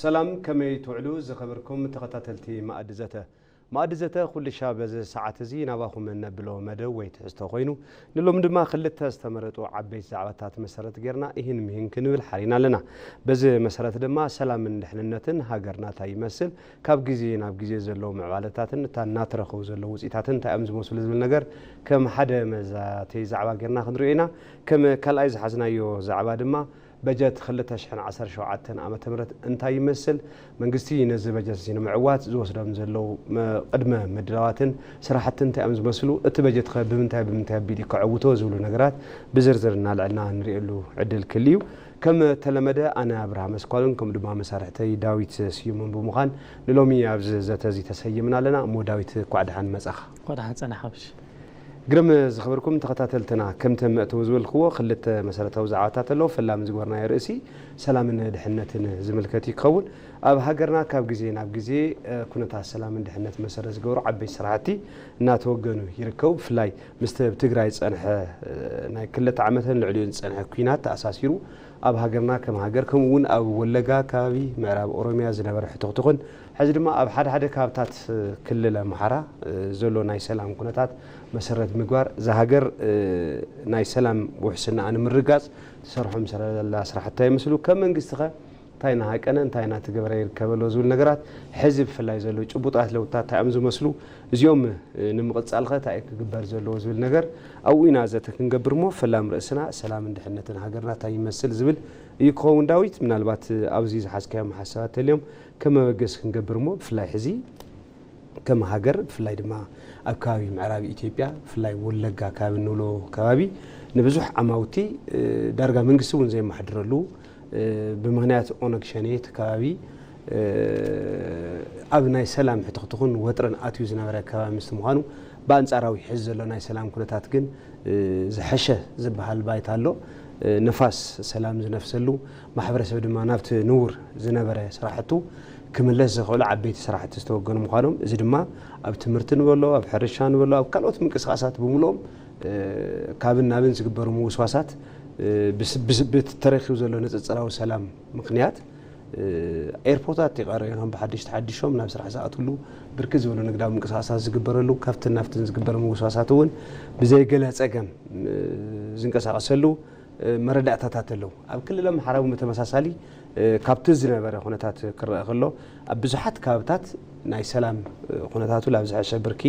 ሰላም፣ ከመይ ትውዕሉ ዝኸበርኩም ተኸታተልቲ መኣዲ ዘተ? መኣዲ ዘተ ኩሉ ሻዕ በዚ ሰዓት እዚ ናባኹም እነብሎ መደብ ወይ ትሕዝቶ ኮይኑ፣ ንሎም ድማ ክልተ ዝተመረጡ ዓበይቲ ዛዕባታት መሰረት ጌርና ይህን ምሂን ክንብል ሓሪና ኣለና። በዚ መሰረት ድማ ሰላምን ድሕንነትን ሃገርና እንታይ ይመስል፣ ካብ ግዜ ናብ ግዜ ዘለዉ ምዕባለታትን እታ እናተረኸቡ ዘለዉ ውፅኢታትን እንታይ እዮም ዝመስሉ ዝብል ነገር ከም ሓደ መዛተይ ዛዕባ ጌርና ክንሪኦ ኢና። ከም ካልኣይ ዝሓዝናዮ ዛዕባ ድማ በጀት ክልተ ሽሕን ዓሰርተ ሸውዓተን ዓመተ ምህረት እንታይ ይመስል፣ መንግስቲ ነዚ በጀት እዚ ንምዕዋት ዝወስዶም ዘለዉ መ-፣ ቅድመ ምድላዋትን ስራሕትን እንታይ እዮም ዝመስሉ፣ እቲ በጀት ኸ ብምንታይ ብምንታይ ኣቢሉ ከዕውቶ ዝብሉ ነገራት ብዝርዝር እናልዕልና ንሪኤሉ ዕድል ክህሉ እዩ። ከም ተለመደ ኣነ ኣብርሃም ኣስኳሉን ከምኡ ድማ መሳርሕተይ ዳዊት ስዩምን ብምዃን ንሎሚ ኣብዚ ዘተ እዚ ተሰይምና ኣለና። እሞ ዳዊት፣ እንኳዕ ደሓን መጻኻ። እንኳዕ ደሓን ጸናሕ ሓብሽ። ግርም ዝኸበርኩም ተኸታተልትና፣ ከምቲ መእተዊ ዝበልክዎ ክልተ መሰረታዊ ዛዕባታት ኣለዎ። ፈላም ዝገበርናዮ ርእሲ ሰላምን ድሕነትን ዝምልከት ይኸውን። ኣብ ሃገርና ካብ ግዜ ናብ ግዜ፣ እ፣ ኩነታት ሰላምን ድሕነት መሰረት ዝገብሩ ዓበይቲ ስራሕቲ እናተወገኑ ይርከቡ። ብፍላይ ምስቲ ኣብ ትግራይ ዝጸንሐ፣ እ፣ ናይ ክልተ ዓመትን ልዕሊኡን ዝጸንሐ ኲናት ተኣሳሲሩ ኣብ ሃገርና ከም ሃገር፣ ከምኡ እውን ኣብ ወለጋ ከባቢ ምዕራብ ኦሮሚያ ዝነበረ ሕትኽትኽን፣ ሕዚ ድማ ኣብ ሓደ ሓደ ከባብታት ክልል ኣምሓራ ዘሎ ናይ ሰላም ኩነታት መሰረት ምግባር፣ እዛ ሃገር ናይ ሰላም ውሕስናኣ ንምርግጋጽ ትሰርሖም ዘላ ስራሕቲ እንታይ ይመስሉ? ከም መንግስቲ ኸ እንታይ እናሃቀነ፣ እንታይ እናተገበረ ይርከብ ኣሎ ዝብል ነገራት፣ ሕዚ ብፍላይ ዘለዉ ጭቡጣት ለውጥታት እንታይ እዮም ዝመስሉ? እዚኦም ንምቕጻል ኸ እንታይ እዩ ክግበር ዘለዎ ዝብል ነገር ኣብኡ ኢና ዘተ ክንገብር እሞ፣ ፈላም ርእስና ሰላምን ድሕነትን ሃገርና እንታይ ይመስል ዝብል እዩ ክኸውን። ዳዊት፣ ምናልባት ኣብዚ ዝሓዝካዮም ሓሳባት ተልዮም ከም መበገሲ ክንገብር እሞ፣ ብፍላይ ሕዚ ከም ሃገር፣ ብፍላይ ድማ ኣብ ከባቢ ምዕራብ ኢትዮጵያ፣ ብፍላይ ወለጋ ከባቢ እንብሎ ከባቢ፣ ንብዙሕ ዓማውቲ፣ እ፣ ዳርጋ መንግስቲ እውን ዘየማሕድረሉ፣ እ፣ ብምኽንያት ኦነግ ሸኔ እቲ ከባቢ፣ እ፣ ኣብ ናይ ሰላም ሕትኽትኽን ወጥርን ኣትዩ ዝነበረ ከባቢ ምስቲ ምዃኑ፣ ብኣንጻራዊ ሕዚ ዘሎ ናይ ሰላም ኩነታት ግን፣ እ፣ ዝሐሸ ዝበሃል ባይታ ኣሎ። እ፣ ነፋስ ሰላም ዝነፍሰሉ፣ ማሕበረሰብ ድማ ናብቲ ንቡር ዝነበረ ስራሕቱ ክምለስ ዘኽእሉ ዓበይቲ ስራሕቲ ዝተወገኑ ምዃኖም፣ እዚ ድማ ኣብ ትምህርቲ ንበሎ፣ ኣብ ሕርሻ ንበሎ፣ ኣብ ካልኦት ምንቅስቓሳት ብምልኦም፣ እ፣ ካብን ናብን ዝግበሩ ምውስዋሳት፣ እ፣ ብስ-፣ ብስ-፣ ብቲ ተረኺቡ ዘሎ ንጽጽራዊ ሰላም ምኽንያት፣ እ፣ ኤርፖርታት ይቐረዩ፣ ከም ብሓድሽ ተሓዲሾም ናብ ስራሕ ዝኣትውሉ፣ ብርክት ዝበሉ ንግዳዊ ምንቅስቓሳት ዝግበረሉ፣ ካብትን ናብትን ዝግበር ምውስዋሳት እውን ብዘይ ገለ ጸገም፣ እ፣ ዝንቀሳቐሰሉ፣ እ፣ መረዳእታታት ኣለዉ። ኣብ ክልል ኣምሓራ እውን ብተመሳሳሊ፣ እ፣ ካብቲ ዝነበረ ኩነታት ክረአ ከሎ፣ ኣብ ብዙሓት ከባብታት ናይ ሰላም፣ እ፣ ኩነታቱ ላብ ዝሐሸ ብርኪ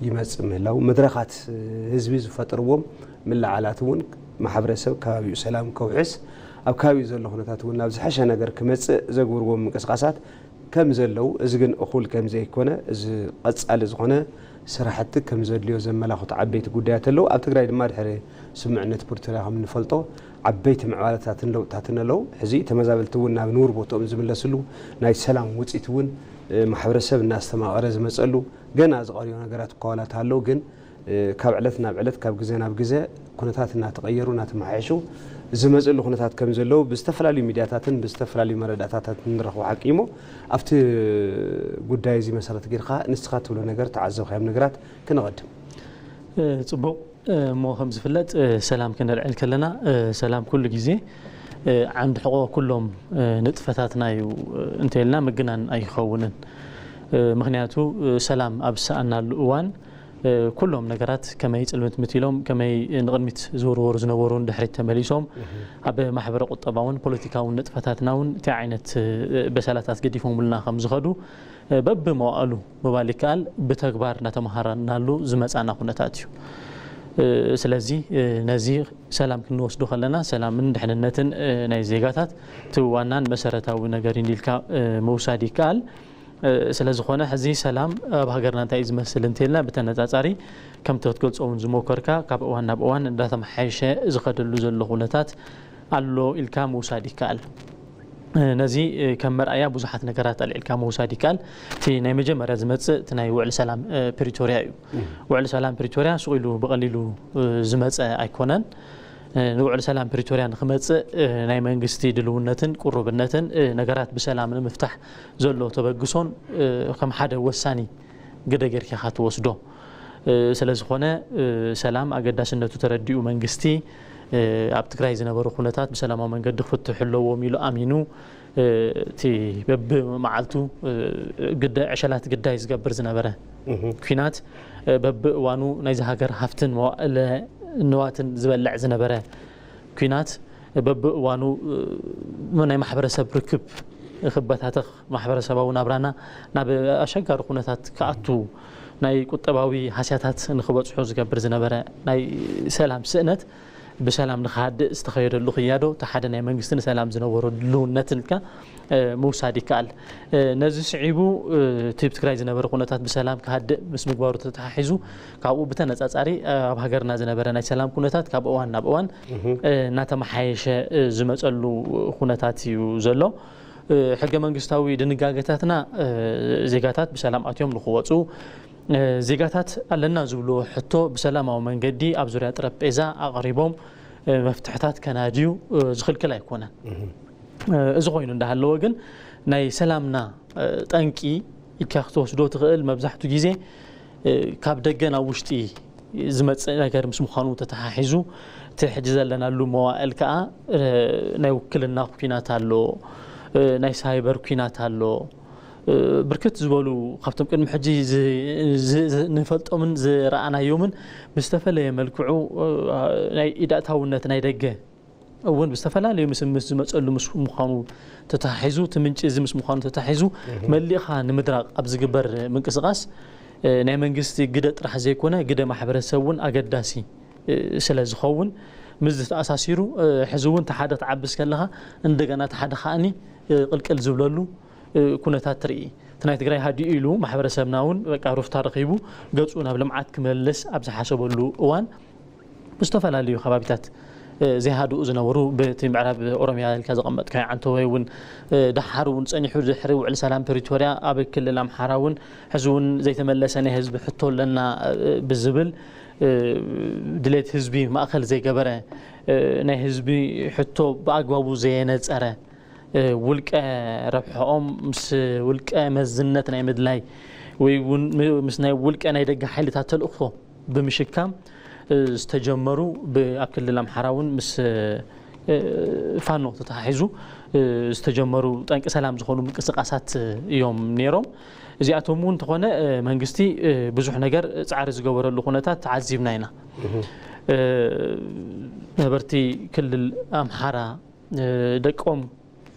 ይመጽእ ምህላው፣ መድረኻት፣ እ፣ ህዝቢ ዝፈጥርዎም ምልዓላት እውን ማሕበረሰብ ከባቢኡ ሰላም ከውሕስ፣ ኣብ ከባቢኡ ዘሎ ኩነታት እውን ናብ ዝሐሸ ነገር ክመጽእ ዘግብርዎም ምንቅስቓሳት ከም ዘለዉ፣ እዚ ግን እኹል ከም ዘይኮነ፣ እዚ ቀጻሊ ዝኾነ ስራሕቲ ከም ዘድልዮ ዘመላኽቱ ዓበይቲ ጉዳያት ኣለዉ። ኣብ ትግራይ ድማ ድሕሪ ስምምዕነት ፕሪቶርያ ከም እንፈልጦ ዓበይቲ ምዕባለታትን ለውጥታትን ኣለዉ። ሕዚ ተመዛበልቲ እውን ናብ ንቡር ቦትኦም ዝምለስሉ፣ ናይ ሰላም ውጽኢት እውን፣ እ፣ ማሕበረሰብ እናስተማቐረ ዝመጸሉ፣ ገና ዝቐርዮ ነገራት እኳ ዋላ እንተሃለዉ፣ ግን እ፣ ካብ ዕለት ናብ ዕለት፣ ካብ ግዜ ናብ ግዜ ኩነታት እናተቐየሩ፣ እናተመሓየሹ ዝመፅሉ ኩነታት ከም ዘለዉ ብዝተፈላለዩ ሚድያታትን ብዝተፈላለዩ መረዳእታታትን ንረኽቦ ሓቂ እሞ፣ ኣብቲ ጉዳይ እዚ መሰረት ጌርካ ንስኻ ትብሎ ነገር፣ ተዓዘብካዮም ነገራት ክነቐድም። እ፣ ፅቡቕ። እ፣ እሞ ከም ዝፍለጥ፣ እ፣ ሰላም ክነልዕል ከለና፣ እ፣ ሰላም ኩሉ ግዜ፣ እ፣ ዓንዲ ሕቖ ኩሎም፣ እ፣ ንጥፈታትና እዩ፣ እ፣ እንተኢልና ምግናን ኣይኸውንን። እ፣ ምኽንያቱ፣ እ፣ ሰላም ኣብ ዝሰኣናሉ እዋን፣ እ፣ ኩሎም ነገራት ከመይ ጽልምትምት ኢሎም፣ ከመይ ንቕድሚት ዝውርወሩ ዝነበሩ ንድሕሪት ተመሊሶም፣ እህ። ኣብ ማሕበረ ቁጠባውን ፖለቲካውን ንጥፈታትና እውን እንታይ ዓይነት፣ እ፣ በሰላታት ገዲፎምልና ከም ዝኸዱ፣ እ፣ በብመዋእሉ ምባል ይከኣል፣ ብተግባር እናተመሃርናሉ ዝመጻና ኩነታት እዩ። እ፣ ስለዚ፣ እ፣ ነዚ ሰላም ክንወስዶ ከለና፣ ሰላምን ድሕንነትን፣ እ፣ ናይ ዜጋታት እቲ ዋናን መሰረታዊ ነገር እዩ ኢልካ፣ እ፣ ምውሳድ ይከኣል። እ፣ ስለ ዝኾነ፣ ሕዚ ሰላም ኣብ ሃገርና እንታይ እዩ ዝመስል እንተኢልና፣ ብተነጻጻሪ ከምቲ ክትገልጾ እውን ዝሞከርካ፣ ካብ እዋን ናብ እዋን እንዳተመሓየሸ ዝኸደሉ ዘሎ ኩነታት ኣሎ ኢልካ ምውሳድ ይከኣል። እ፣ ነዚ፣ እ፣ ከም መርኣያ ብዙሓት ነገራት ኣልዒልካ ምውሳድ ይከኣል። እቲ ናይ መጀመርያ ዝመጽእ እቲ ናይ ውዕል ሰላም፣ እ፣ ፕሪቶርያ እዩ። እም። ውዕል ሰላም ፕሪቶርያ ስቕ ኢሉ ብቐሊሉ፣ እ፣ ዝመጸ ኣይኮነን። እ፣ ንውዕል ሰላም ፕሪቶርያ ንክመጽእ፣ እ፣ ናይ መንግስቲ ድልውነትን ቁሩብነትን፣ እ፣ ነገራት ብሰላም ንምፍታሕ ዘሎ ተበግሶን፣ እ፣ ከም ሓደ ወሳኒ ግደ ጌርካ ኢኻ ትወስዶ። እ፣ ስለ ዝኾነ፣ እ፣ ሰላም ኣገዳስነቱ ተረዲኡ መንግስቲ፣ ኣብ ትግራይ ዝነበሩ ኩነታት ብሰላማዊ መንገዲ ክፍትሑ ኣለዎም ኢሉ ኣሚኑ፣ እቲ በብመዓልቱ ግደ ዕሸላት ግዳይ ዝገብር ዝነበረ ኩናት፣ በብእዋኑ ናይዚ ሃገር ሃፍትን መዋእለ ንዋትን ዝበልዕ ዝነበረ ኩናት፣ በብእዋኑ ናይ ማሕበረሰብ ርክብ ክበታተኽ፣ ማሕበረሰባዊ ናብራና ናብ ኣሸጋሪ ኩነታት ክኣቱ፣ ናይ ቁጠባዊ ሃስያታት ንክበፅሑ ዝገብር ዝነበረ ናይ ሰላም ስእነት ብሰላም ንክሃድእ ዝተኸየደሉ ክያዶ፣ እቲ ሓደ ናይ መንግስቲ ንሰላም ዝነበሮ ድልውነት ኢልካ ምውሳድ ይከኣል። ነዚ ስዒቡ እቲ ኣብ ትግራይ ዝነበረ ኩነታት ብሰላም ክሃድእ ምስ ምግባሩ ተተሓሒዙ፣ ካብኡ ብተነፃፃሪ ኣብ ሃገርና ዝነበረ ናይ ሰላም ኩነታት ካብ እዋን ናብ እዋን እናተመሓየሸ ዝመፀሉ ኩነታት እዩ ዘሎ። ሕገ መንግስታዊ ድንጋጌታትና ዜጋታት ብሰላም ኣትዮም ንክወፁ፣ ዜጋታት ኣለና ዝብልዎ ሕቶ ብሰላማዊ መንገዲ ኣብ ዙርያ ጠረጴዛ ኣቕሪቦም መፍትሕታት ከናድዩ ዝኽልክል ኣይኮነን። እዚ ኮይኑ እንዳሃለወ ግን ናይ ሰላምና ጠንቂ ኢልካ ክትወስዶ ትኽእል። መብዛሕቱ ግዜ ካብ ደገ ናብ ውሽጢ ዝመፅእ ነገር ምስ ምዃኑ ተተሓሒዙ፣ እቲ ሕጂ ዘለናሉ መዋእል ከዓ ናይ ውክልና ኩናት ኣሎ፣ ናይ ሳይበር ኩናት ኣሎ። ብርክት ዝበሉ ካብቶም ቅድሚ ሕጂ ዝ- ዝ- ዝ- ንፈልጦምን ዝረኣናዮምን ብዝተፈለየ መልክዑ ናይ ኢዳእታውነት ናይ ደገ እውን ብዝተፈላለዩ ምስምስ ዝመፀሉ ምስ ምዃኑ ተታሒዙ፣ እቲ ምንጪ እዚ ምስ ምዃኑ ተታሒዙ፣ መሊእኻ ንምድራቕ ኣብ ዝግበር ምንቅስቓስ ናይ መንግስቲ ግደ ጥራሕ ዘይኮነ ግደ ማሕበረሰብ እውን ኣገዳሲ ስለ ዝኸውን፣ ምስ ዝተኣሳሲሩ ሕዚ እውን እቲ ሓደ ክትዓብስ ከለኻ እንደገና እቲ ሓደ ከኣኒ ቅልቅል ዝብለሉ ኩነታት ትርኢ። እቲ ናይ ትግራይ ሃዲኡ ኢሉ ማሕበረሰብና እውን በቃ ሩፍታ ረኺቡ ገፁ ናብ ልምዓት ክመልስ ኣብ ዝሓሰበሉ እዋን ብዝተፈላለዩ ከባቢታት ዘይሃድኡ ዝነበሩ፣ በቲ ምዕራብ ኦሮሚያ ኢልካ ዘቐመጥካዮ ዓንተወይ እውን ደሓር እውን ፀኒሑ ድሕሪ ውዕል ሰላም ፕሪቶርያ ኣብ ክልል ኣምሓራ እውን ሕዚ እውን ዘይተመለሰ ናይ ህዝቢ ሕቶ ኣለና ብዝብል ድሌት ህዝቢ ማእኸል ዘይገበረ፣ ናይ ህዝቢ ሕቶ ብኣግባቡ ዘየነፀረ፣ ውልቀ ረብሕኦም ምስ ውልቀ መዝነት ናይ ምድላይ ወይ እውን ምስ ናይ ውልቀ ናይ ደገ ሓይልታት ተልእኮ ብምሽካም ዝተጀመሩ፣ ብ- ኣብ ክልል ኣምሓራ እውን ምስ ፋኖ ተተሓሒዙ ዝተጀመሩ ጠንቂ ሰላም ዝኾኑ ምንቅስቃሳት እዮም ነይሮም። እዚኣቶም እውን እንተኾነ መንግስቲ ብዙሕ ነገር ፃዕሪ ዝገበረሉ ኩነታት ተዓዚብና ኢና። ነበርቲ ክልል ኣምሓራ ደቆም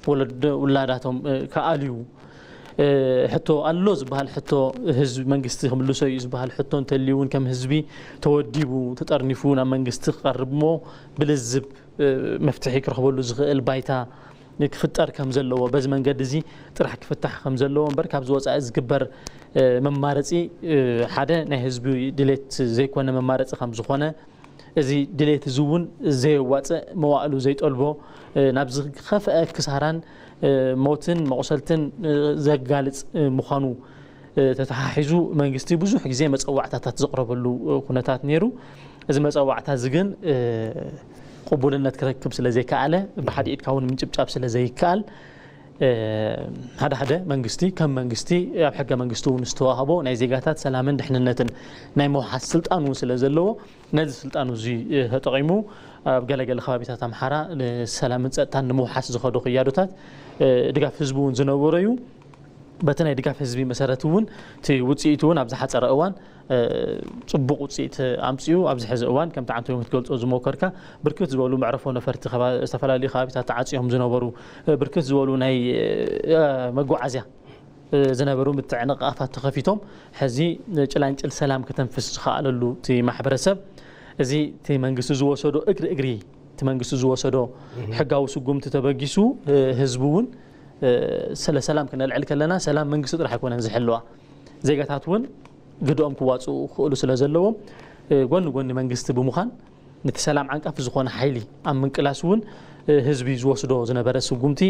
ወለድ- ውላዳቶም ክኣልዩ፣ ሕቶ ኣሎ ዝበሃል ሕቶ፣ ህዝቢ መንግስቲ ክምልሶ እዩ ዝበሃል ሕቶ እንተልዩ እውን ከም ህዝቢ ተወዲቡ ተጠርኒፉ ናብ መንግስቲ ክቐርብ እሞ ብልዝብ መፍትሒ ክረኽበሉ ዝኽእል ባይታ ክፍጠር ከም ዘለዎ፣ በዚ መንገዲ እዚ ጥራሕ ክፍታሕ ከም ዘለዎ እምበር ካብዚ ወፃኢ ዝግበር መማረፂ ሓደ ናይ ህዝቢ ድሌት ዘይኮነ መማረፂ ከም ዝኾነ፣ እዚ ድሌት እዚ እውን ዘየዋፅእ፣ መዋእሉ ዘይጠልቦ፣ ናብ ዝኸፍአ ክሳራን ሞትን መቑሰልትን ዘጋልፅ ምዃኑ ተተሓሒዙ መንግስቲ ብዙሕ ግዜ መፀዋዕታታት ዘቕረበሉ ኩነታት ነይሩ። እዚ መፀዋዕታ እዚ ግን ቅቡልነት ክረክብ ስለ ዘይከኣለ፣ ብሓደ ኢድካ እውን ምጭብጫብ ስለ ዘይከኣል፣ ሓደ ሓደ መንግስቲ ከም መንግስቲ ኣብ ሕገ መንግስቲ እውን ዝተዋህቦ ናይ ዜጋታት ሰላምን ድሕንነትን ናይ ምውሓስ ስልጣን እውን ስለ ዘለዎ፣ ነዚ ስልጣኑ እዚ ተጠቒሙ ኣብ ገለገለ ከባቢታት ኣምሓራ ንሰላምን ፀጥታን ንምውሓስ ዝኸዶ ክያዶታት ድጋፍ ህዝቢ እውን ዝነበሮ እዩ። በቲ ናይ ድጋፍ ህዝቢ መሰረት እውን እቲ ውፅኢቱ እውን ኣብ ዝሓፀረ እዋን ፅቡቕ ውፅኢት ኣምፅኡ። ኣብዚ ሕዚ እዋን ከምቲ ዓንቶ ክትገልፆ ዝሞከርካ ብርክት ዝበሉ መዕረፎ ነፈርቲ ዝተፈላለዩ ከባቢታት ተዓፅዮም ዝነበሩ፣ ብርክት ዝበሉ ናይ መጓዓዝያ ዝነበሩ ምትዕንቓፋት ተኸፊቶም፣ ሕዚ ጭላንጭል ሰላም ከተንፍስ ዝኸኣለሉ እቲ ማሕበረሰብ፣ እዚ እቲ መንግስቲ ዝወሰዶ እግሪ እግሪ እቲ መንግስቲ ዝወሰዶ ሕጋዊ ስጉምቲ ተበጊሱ፣ ህዝቢ እውን ስለ ሰላም ክነልዕል ከለና ሰላም መንግስቲ ጥራሕ ኣይኮነን ዝሕልዋ፣ ዜጋታት እውን ግድኦም ክዋፅኡ ክኽእሉ ስለ ዘለዎም ጎኒ ጎኒ መንግስቲ ብምዃን ነቲ ሰላም ዓንቃፊ ዝኾነ ሓይሊ ኣብ ምንቅላስ እውን ህዝቢ ዝወስዶ ዝነበረ ስጉምቲ፣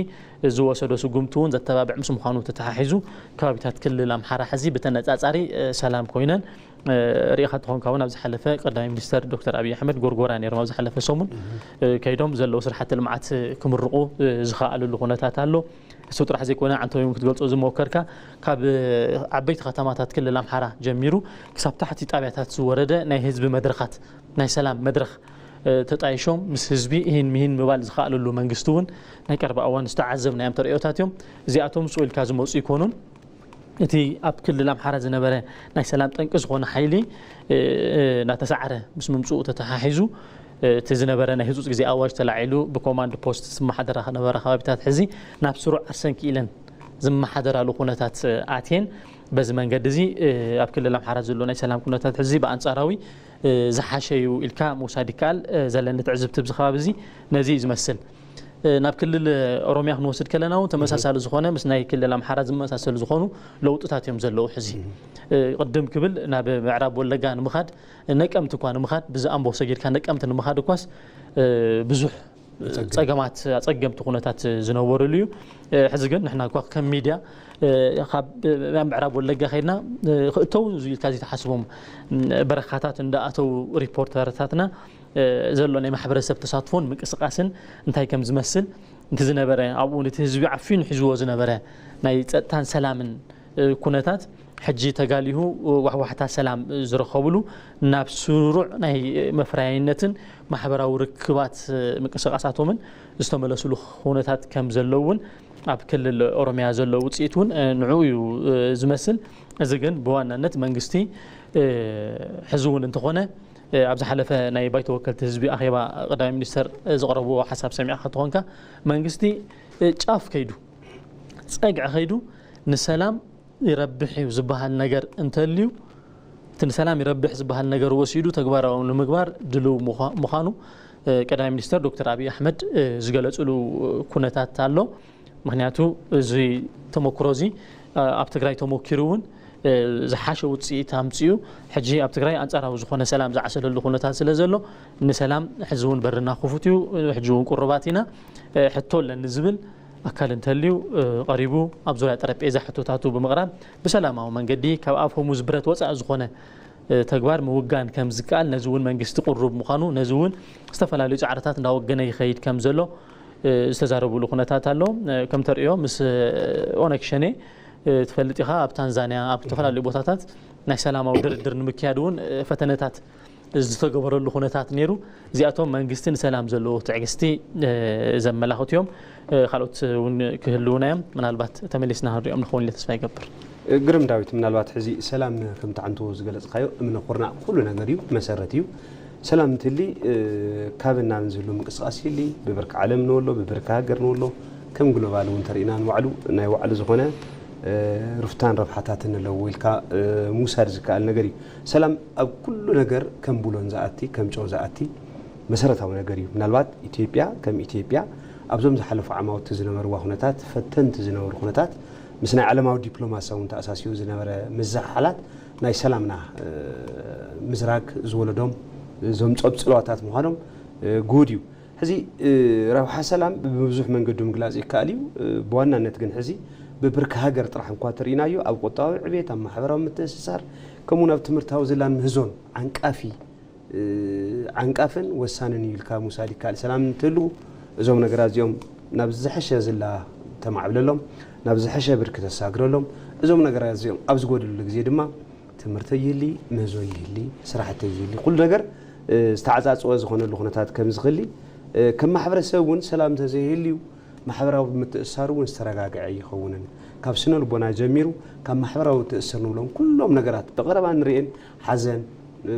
ዝወሰዶ ስጉምቲ እውን ዘተባብዕ ምስ ምዃኑ ተተሓሒዙ ከባቢታት ክልል ኣምሓራ ሕዚ ብተነፃፃሪ ሰላም ኮይነን ርኢኻ ተኾንካ እውን ኣብ ዝሓለፈ ቀዳማይ ሚኒስተር ዶክተር ኣብይ ኣሕመድ ጎርጎራ ነይሮም። ኣብ ዝሓለፈ ሰሙን ከይዶም ዘለዉ ስራሕቲ ልምዓት ክምርቑ ዝኸኣልሉ ኩነታት ኣሎ። እሱ ጥራሕ ዘይኮነ፣ ዓንተወይ እውን ክትገልጾ ዝሞከርካ ካብ ዓበይቲ ከተማታት ክልል ኣምሓራ ጀሚሩ ክሳብ ታሕቲ ጣብያታት ዝወረደ ናይ ህዝቢ መድረኻት፣ ናይ ሰላም መድረኽ ተጣይሾም ምስ ህዝቢ እሂን ምሂን ምባል ዝኸኣለሉ መንግስቲ እውን ናይ ቀረባ እዋን ዝተዓዘብናዮም ተርእዮታት እዮም። እዚኣቶም ስቕ ኢልካ ዝመፁ ይኮኑን። እቲ ኣብ ክልል ኣምሓራ ዝነበረ ናይ ሰላም ጠንቂ ዝኾነ ሓይሊ እናተሳዕረ ምስ ምምፅኡ ተተሓሒዙ እቲ ዝነበረ ናይ ህፁፅ ግዜ ኣዋጅ ተላዒሉ ብኮማንድ ፖስት ዝመሓደራ ከነበረ ከባቢታት ሕዚ ናብ ስሩዕ ዓርሰን ክኢለን ዝመሓደራሉ ኩነታት ኣትየን። በዚ መንገዲ እዚ ኣብ ክልል ኣምሓራ ዘሎ ናይ ሰላም ኩነታት ሕዚ ብኣንፃራዊ ዝሓሸ እዩ ኢልካ ምውሳድ ይከኣል። ዘለኒ ትዕዝብቲ ኣብዚ ከባቢ እዚ ነዚ እዩ ዝመስል። ናብ ክልል ኦሮሚያ ክንወስድ ከለና እውን ተመሳሳሊ ዝኾነ ምስ ናይ ክልል ኣምሓራ ዝመሳሰሉ ዝኾኑ ለውጥታት እዮም ዘለዉ። ሕዚ ቅድም ክብል ናብ ምዕራብ ወለጋ ንምኻድ፣ ነቀምቲ እኳ ንምኻድ፣ ብዚ ኣምቦ ሰጊድካ ነቀምቲ ንምኻድ እኳስ ብዙሕ ጸገማት፣ ኣጸገምቲ ኩነታት ዝነበሩሉ እዩ። ሕዚ ግን ንሕና እኳ ከም ሚድያ ካብ ምዕራብ ወለጋ ከይድና ክእተው ኢልካ ዘይተሓስቦም በረኻታት እንዳኣተው ሪፖርተርታትና ዘሎ ናይ ማሕበረሰብ ተሳትፎን ምንቅስቃስን እንታይ ከም ዝመስል፣ እቲ ዝነበረ ኣብኡ ነቲ ህዝቢ ዓፊኑ ሒዝዎ ዝነበረ ናይ ጸጥታን ሰላምን ኩነታት ሕጂ ተጋሊሁ ዋሕዋሕታ ሰላም ዝረኸብሉ፣ ናብ ስሩዕ ናይ መፍረያይነትን ማሕበራዊ ርክባት ምንቅስቃሳቶምን ዝተመለስሉ ኩነታት ከም ዘለዉ እውን ኣብ ክልል ኦሮሚያ ዘሎ ውፅኢት እውን ንዕኡ እዩ ዝመስል። እዚ ግን ብዋናነት መንግስቲ ሕዚ እውን እንተኾነ ኣብ ዝሓለፈ ናይ ባይቶ ወከልቲ ህዝቢ ኣኼባ ቀዳማይ ሚኒስተር ዘቕረብዎ ሓሳብ ሰሚዕካ ተኾንካ፣ መንግስቲ ጫፍ ከይዱ፣ ጸግዒ ከይዱ፣ ንሰላም ይረብሕ እዩ ዝበሃል ነገር እንተልዩ፣ እቲ ንሰላም ይረብሕ ዝበሃል ነገር ወሲዱ ተግባራዊ ንምግባር ድልው ምዃ-፣ ምዃኑ ቀዳማይ ሚኒስተር ዶክተር ኣብይ ኣሕመድ ዝገለጽሉ ኩነታት ኣሎ። ምኽንያቱ እዚ ተመክሮ እዚ ኣብ ትግራይ ተሞኪሩ እውን ዝሓሸ ውፅኢት ኣምፅኡ። ሕጂ ኣብ ትግራይ ኣንጻራዊ ዝኾነ ሰላም ዝዓሰለሉ ኩነታት ስለ ዘሎ፣ ንሰላም ሕዚ እውን በርና ክፉት እዩ፣ ሕጂ እውን ቁሩባት ኢና፣ ሕቶ ኣለኒ ዝብል ኣካል እንተልዩ ቀሪቡ ኣብ ዙርያ ጠረጴዛ ሕቶታቱ ብምቕራብ ብሰላማዊ መንገዲ ካብ ኣፍ ሆሙዝ ብረት ወፃኢ ዝኾነ ተግባር ምውጋን ከም ዝከኣል፣ ነዚ እውን መንግስቲ ቅሩብ ምዃኑ፣ ነዚ እውን ዝተፈላለዩ ጻዕርታት እንዳወገነ ይኸይድ ከም ዘሎ ዝተዛረብሉ ኩነታት ኣሎ። ከም ተርእዮ ምስ ኦነግ ሸኔ ትፈልጥ ኢኻ፣ ኣብ ታንዛንያ ኣብ ዝተፈላለዩ ቦታታት ናይ ሰላማዊ ድርድር ንምክያድ እውን ፈተነታት ዝተገበረሉ ኩነታት ነይሩ። እዚኣቶም መንግስቲ ንሰላም ዘለዎ ትዕግስቲ ዘመላኽቱ እዮም። ካልኦት እውን ክህልዉና እዮም። ምናልባት ተመሊስና ክንሪኦም ንኸውን ኢለ ተስፋ ይገብር። ግርም ዳዊት፣ ምናልባት ሕዚ ሰላም ከምቲ ዓንቱ ዝገለጽካዮ እምነ ኩርናዕ ኩሉ ነገር እዩ፣ መሰረት እዩ። ሰላም እንትህሊ ካብን ናብን ዝህሉ ምንቅስቃስ ይህሊ፣ ብብርኪ ዓለም ንበሎ፣ ብብርኪ ሃገር ንበሎ፣ ከም ግሎባል እውን ተርኢና ንባዕሉ ናይ ባዕሉ ዝኾነ ሩፍታን ረብሓታትን ኣለዎ ኢልካ ምውሳድ ዝከኣል ነገር እዩ። ሰላም ኣብ ኩሉ ነገር ከም ቡሎን ዝኣቲ፣ ከም ጨው ዝኣቲ መሰረታዊ ነገር እዩ። ምናልባት ኢትዮጵያ ከም ኢትዮጵያ ኣብዞም ዝሓለፉ ዓማውቲ ዝነበርዋ ኩነታት፣ ፈተንቲ ዝነበሩ ኩነታት፣ ምስ ናይ ዓለማዊ ዲፕሎማሲ እውን ተኣሳሲሩ ዝነበረ ምዝሕሓላት ናይ ሰላምና ምዝራግ ዝወለዶም ዘምጾም ጽልዋታት ምዃኖም ግሁድ እዩ። ሕዚ ረብሓ ሰላም ብብዙሕ መንገዱ ምግላጽ ይከኣል እዩ። ብዋናነት ግን ሕዚ ብብርኪ ሃገር ጥራሕ እንኳ ተርኢናዮ፣ ኣብ ቁጠባዊ ዕቤት፣ ኣብ ማሕበራዊ ምትእስሳር፣ ከምኡውን ኣብ ትምህርታዊ ዝላን ምህዞን ዓንቃፊ ዓንቃፍን ወሳንን እዩ ኢልካ ምውሳድ ይከኣል። ሰላም እንትህልው እዞም ነገራት እዚኦም ናብ ዝሐሸ ዝላ ተማዕብለሎም፣ ናብ ዝሐሸ ብርኪ ተሳግረሎም። እዞም ነገራት እዚኦም ኣብ ዝጎድልሉ ግዜ ድማ ትምህርቲ ይህሊ፣ ምህዞ ይህሊ፣ ስራሕቲ ይህሊ፣ ኩሉ ነገር ዝተዓፃፅወ ዝኾነሉ ኩነታት ከም ዝኽሊ፣ ከም ማሕበረሰብ እውን ሰላም እንተዘይህልዩ ማሕበራዊ ምትእስሳሩ እውን ዝተረጋግዐ ኣይኸውንን። ካብ ስነ ልቦና ጀሚሩ ካብ ማሕበራዊ ትእስር ንብሎም ኩሎም ነገራት ብቐረባ ንርእየን፣ ሓዘን፣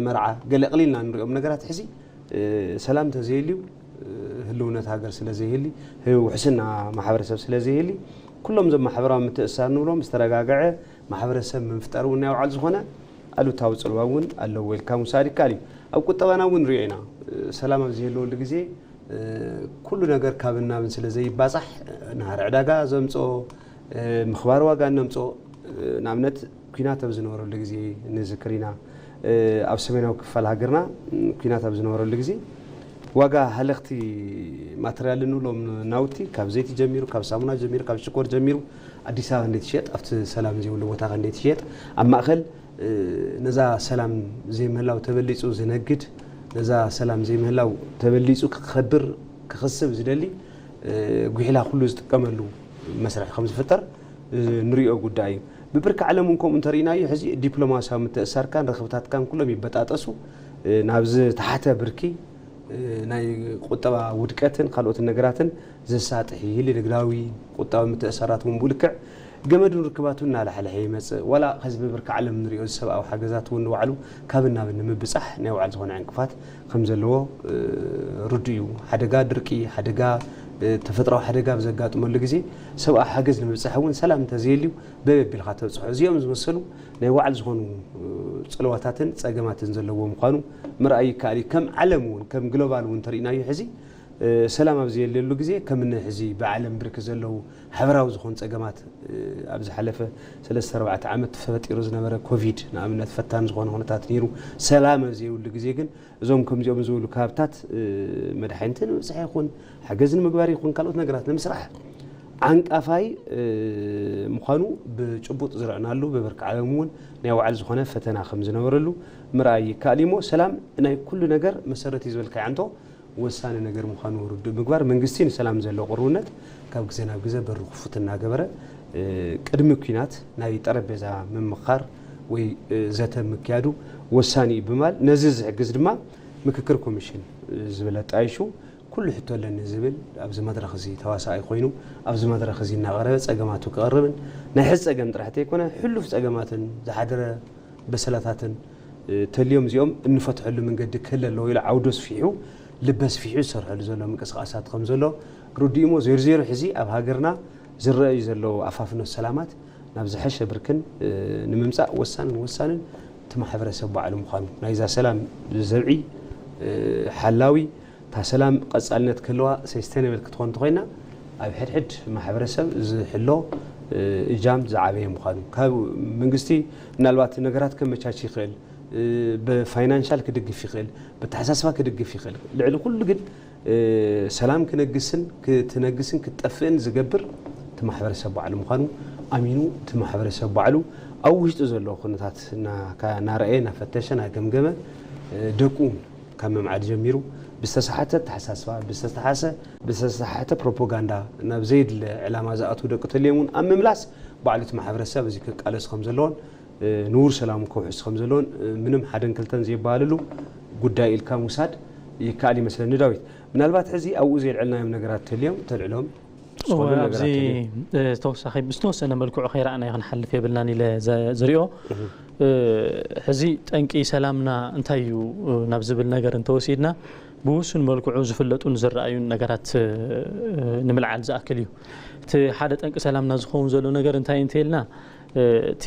መርዓ፣ ገለ ኣቕሊልና ንሪኦም ነገራት ሕዚ ሰላም እንተዘይህልዩ ህልውነት ሃገር ስለ ዘይህሊ፣ ውሕስና ማሕበረሰብ ስለ ዘይህሊ፣ ኩሎም እዞም ማሕበራዊ ምትእስሳር ንብሎም ዝተረጋግዐ ማሕበረሰብ ምፍጣር እውን ናይ ባዕሉ ዝኾነ ኣሉታዊ ፅልዋ እውን ኣለዎ ኢልካ ምውሳድ ይከኣል እዩ። ኣብ ቁጠባና እውን ንሪኦ ኢና። ሰላም ኣብ ዘይህልወሉ ግዜ ኩሉ ነገር ካብን ናብን ስለ ዘይባፃሕ፣ ናህሪ ዕዳጋ ዘምፅኦ፣ ምኽባር ዋጋ እነምፅኦ፣ ንኣብነት ኲናት ኣብ ዝነበረሉ ግዜ ንዝክር ኢና። ኣብ ሰሜናዊ ክፋል ሃገርና ኲናት ኣብ ዝነበረሉ ግዜ ዋጋ ሃለኽቲ ማተርያል እንብሎም ናውቲ ካብ ዘይቲ ጀሚሩ፣ ካብ ሳሙና ጀሚሩ፣ ካብ ሽኮር ጀሚሩ ኣዲስ ኣበባ እንዴት ይሸጥ፣ ኣብቲ ሰላም ዘይብሉ ቦታ ከ እንዴት ይሸጥ፣ ኣብ ማእኸል ነዛ ሰላም ዘይምህላው ተበሊፁ ዝነግድ፣ ነዛ ሰላም ዘይምህላው ተበሊፁ ክኸብር ክኸስብ ዝደሊ ጉሒላ ኩሉ ዝጥቀመሉ መስርሕ ከም ዝፍጠር ንሪኦ ጉዳይ እዩ። ብብርኪ ዓለም እውን ከምኡ እንተርኢናዮ ሕዚ ዲፕሎማስያዊ ምትእስሳርካን ርኽብታትካን ኩሎም ይበጣጠሱ፣ ናብ ዝተሓተ ብርኪ ናይ ቁጠባ ውድቀትን ካልኦትን ነገራትን ዘሳጥሕ ይህሊ ንግዳዊ ቁጠባዊ ምትእሳራት እውን ብልክዕ ገመዱን ርክባቱን እናላሕለሐ ይመጽእ። ዋላ ከዚ ብብርኪ ዓለም ንሪኦ ሰብኣዊ ሓገዛት እውን ንባዕሉ ካብ ናብ ንምብጻሕ ናይ ባዕሉ ዝኾነ ዕንቅፋት ከም ዘለዎ ርዱ እዩ። ሓደጋ ድርቂ፣ ሓደጋ ተፈጥራዊ ሓደጋ ብዘጋጥመሉ ግዜ ሰብኣዊ ሓገዝ ንምብጻሕ እውን ሰላም እንተዘየልዩ በበቢልካ ተብጽሖ። እዚኦም ዝመሰሉ ናይ ባዕሉ ዝኾኑ ጽልዋታትን ጸገማትን ዘለዎ ምዃኑ ምርኣይ ይከኣል እዩ። ከም ዓለም እውን ከም ግሎባል እውን ተሪእናዮ ሕዚ ሰላም ኣብ ዘየለሉ ግዜ ከም ሕዚ ብዓለም ብርክ ዘለዉ ሓበራዊ ዝኾኑ ጸገማት ኣብ ዝሓለፈ ሰለስተ ኣርባዕተ ዓመት ተፈጢሩ ዝነበረ ኮቪድ ንኣብነት ፈታኒ ዝኾነ ኩነታት ነይሩ። ሰላም ኣብ ዘይብሉ ግዜ ግን እዞም ከምዚኦም ዝበሉ ከባብታት መድሓኒት ንምብጻሕ ይኹን ሓገዝ ንምግባር ይኹን ካልኦት ነገራት ንምስራሕ ዓንቃፋይ ምዃኑ ብጭቡጥ ዝረእናሉ ብብርኪ ዓለም እውን ናይ ባዕሉ ዝኾነ ፈተና ከም ዝነበረሉ ምርኣይ ይከኣል እዩ። እሞ ሰላም ናይ ኩሉ ነገር መሰረት እዩ ዝበልካዮ ኣንቶ ወሳኒ ነገር ምዃኑ ርዱእ ምግባር መንግስቲ ንሰላም ዘለዎ ቅርብነት ካብ ግዜ ናብ ግዜ በሩ ክፉት እናገበረ ቅድሚ ኲናት ናይ ጠረጴዛ ምምኻር ወይ ዘተ ምክያዱ ወሳኒ እዩ ብምባል ነዚ ዝሕግዝ ድማ ምክክር ኮሚሽን ዝብል ኣጣይሹ ኩሉ ሕቶ ኣለኒ ዝብል ኣብዚ መድረኽ እዚ ተዋሳኣይ ኮይኑ ኣብዚ መድረኽ እዚ እናቐረበ ጸገማቱ ክቐርብን ናይ ሕዚ ጸገም ጥራሕ ተይኮነ ሕሉፍ ጸገማትን ዝሓደረ በሰላታትን ተልዮም እዚኦም እንፈትሐሉ መንገዲ ክህለ ኣለዎ ኢሉ ዓውዱ ኣስፊሑ ልቢ ኣስፊሑ ዝሰርሐሉ ዘሎ ምንቅስቃሳት ከም ዘሎ ርዱእ እሞ ዜሮ ዜሮ ሕዚ ኣብ ሃገርና ዝረኣዩ ዘለዉ ኣፋፍኖት ሰላማት ናብ ዝሐሸ ብርክን ንምምጻእ ወሳንን ወሳንን እቲ ማሕበረሰብ ባዕሉ ምዃኑ ናይዛ ሰላም ዘብዒ ሓላዊ እታ ሰላም ቀጻልነት ክህልዋ ሰስተይነብል ክትኾን እንተኾይና ኣብ ሕድሕድ ማሕበረሰብ ዝሕሎ እጃም ዝዓበየ ምዃኑ ካብ መንግስቲ ምናልባት ነገራት ከመቻች ይኽእል ብፋይናንሻል ክድግፍ ይኽእል ብተሓሳስባ ክድግፍ ይኽእል ልዕሊ ኩሉ ግን ሰላም ክነግስን ክትነግስን ክትጠፍእን ዝገብር እቲ ማሕበረሰብ ባዕሉ ምዃኑ ኣሚኑ እቲ ማሕበረሰብ ባዕሉ ኣብ ውሽጡ ዘሎ ኩነታት እናረኣየ እናፈተሸ እናገምገመ ደቁ ካብ ምምዓድ ጀሚሩ ብዝተሰሓተ ኣተሓሳስባ ብዝተሰሓሰ ብዝተሰሓተ ፕሮፓጋንዳ ናብ ዘየድለ ዕላማ ዝኣትዉ ደቂ ተልዮም እውን ኣብ ምምላስ ባዕሉ እቲ ማሕበረሰብ እዚ ክቃለስ ከም ዘለዎን ንቡር ሰላሙ ከውሕስ ከም ዘለዎን ምንም ሓደን ክልተን ዘይበሃለሉ ጉዳይ ኢልካ ምውሳድ ይከኣል ይመስለኒ። ዳዊት፣ ምናልባት ሕዚ ኣብኡ ዘየልዐልናዮም ነገራት ተልዮም ተልዕሎም ዝኾኑ ኣብዚ ነገራት ተልዮም። ተወሳኺ ብዝተወሰነ መልክዑ ከይረኣናዮ ክንሓልፍ የብልናን ኢለ ዝሪኦ ሕዚ ጠንቂ ሰላምና እንታይ እዩ ናብ ዝብል ነገር እንተወሲድና ብውሱን መልክዑ ዝፍለጡን ዝረኣዩን ነገራት ንምልዓል ዝኣክል እዩ። እቲ ሓደ ጠንቂ ሰላምና ዝኸውን ዘሎ ነገር እንታይ እንተኢልና እቲ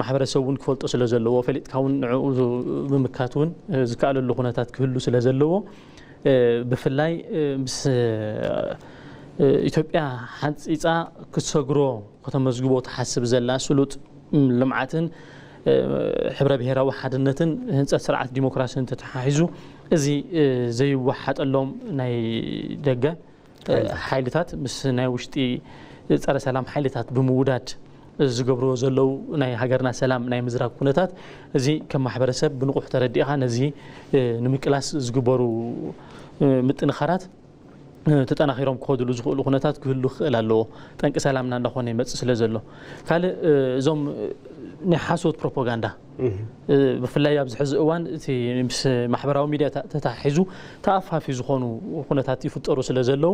ማሕበረሰብ እውን ክፈልጦ ስለ ዘለዎ ፈሊጥካ እውን ንዕኡ ብምካት እውን ዝከኣለሉ ኩነታት ክህሉ ስለ ዘለዎ ብፍላይ ምስ ኢትዮጵያ ሓንፂፃ ክትሰግሮ ከተመዝግቦ ትሓስብ ዘላ ስሉጥ ልምዓትን ሕብረ ብሄራዊ ሓድነትን ህንፀት ስርዓት ዲሞክራሲን ተተሓሒዙ እዚ ዘይወሓጠሎም ናይ ደገ ሓይልታት ምስ ናይ ውሽጢ ፀረ ሰላም ሓይልታት ብምውዳድ ዝገብርዎ ዘለዉ ናይ ሃገርና ሰላም ናይ ምዝራግ ኩነታት እዚ ከም ማሕበረሰብ ብንቑሕ ተረዲእኻ ነዚ ንምቅላስ ዝግበሩ ምጥንኻራት ተጠናኺሮም ክኸድሉ ዝኽእሉ ኩነታት ክህሉ ክኽእል ኣለዎ። ጠንቂ ሰላምና እንዳኾነ ይመፅእ ስለ ዘሎ ካልእ እዞም ናይ ሓሶት ፕሮፓጋንዳ ብፍላይ ኣብዚ ሕዚ እዋን እቲ ምስ ማሕበራዊ ሚድያ ተታሒዙ ተኣፋፊ ዝኾኑ ኩነታት ይፍጠሩ ስለ ዘለዉ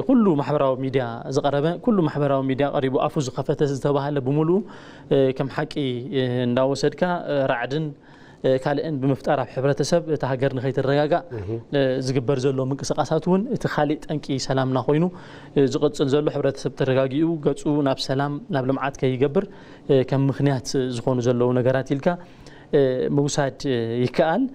ኩሉ ማሕበራዊ ሚድያ ዝቐረበ ኩሉ ማሕበራዊ ሚድያ ቀሪቡ ኣፉ ዝኸፈተ ዝተባሃለ ብምሉኡ ከም ሓቂ እንዳወሰድካ ራዕድን ካልእን ብምፍጣር ኣብ ሕብረተሰብ እታ ሃገር ንኸይትረጋጋእ ዝግበር ዘሎ ምንቅስቃሳት እውን እቲ ካሊእ ጠንቂ ሰላምና ኮይኑ ዝቕፅል ዘሎ ሕብረተሰብ ተረጋጊኡ ገፁ ናብ ሰላም ናብ ልምዓት ከይገብር ከም ምኽንያት ዝኾኑ ዘለዉ ነገራት ኢልካ ምውሳድ ይከኣል።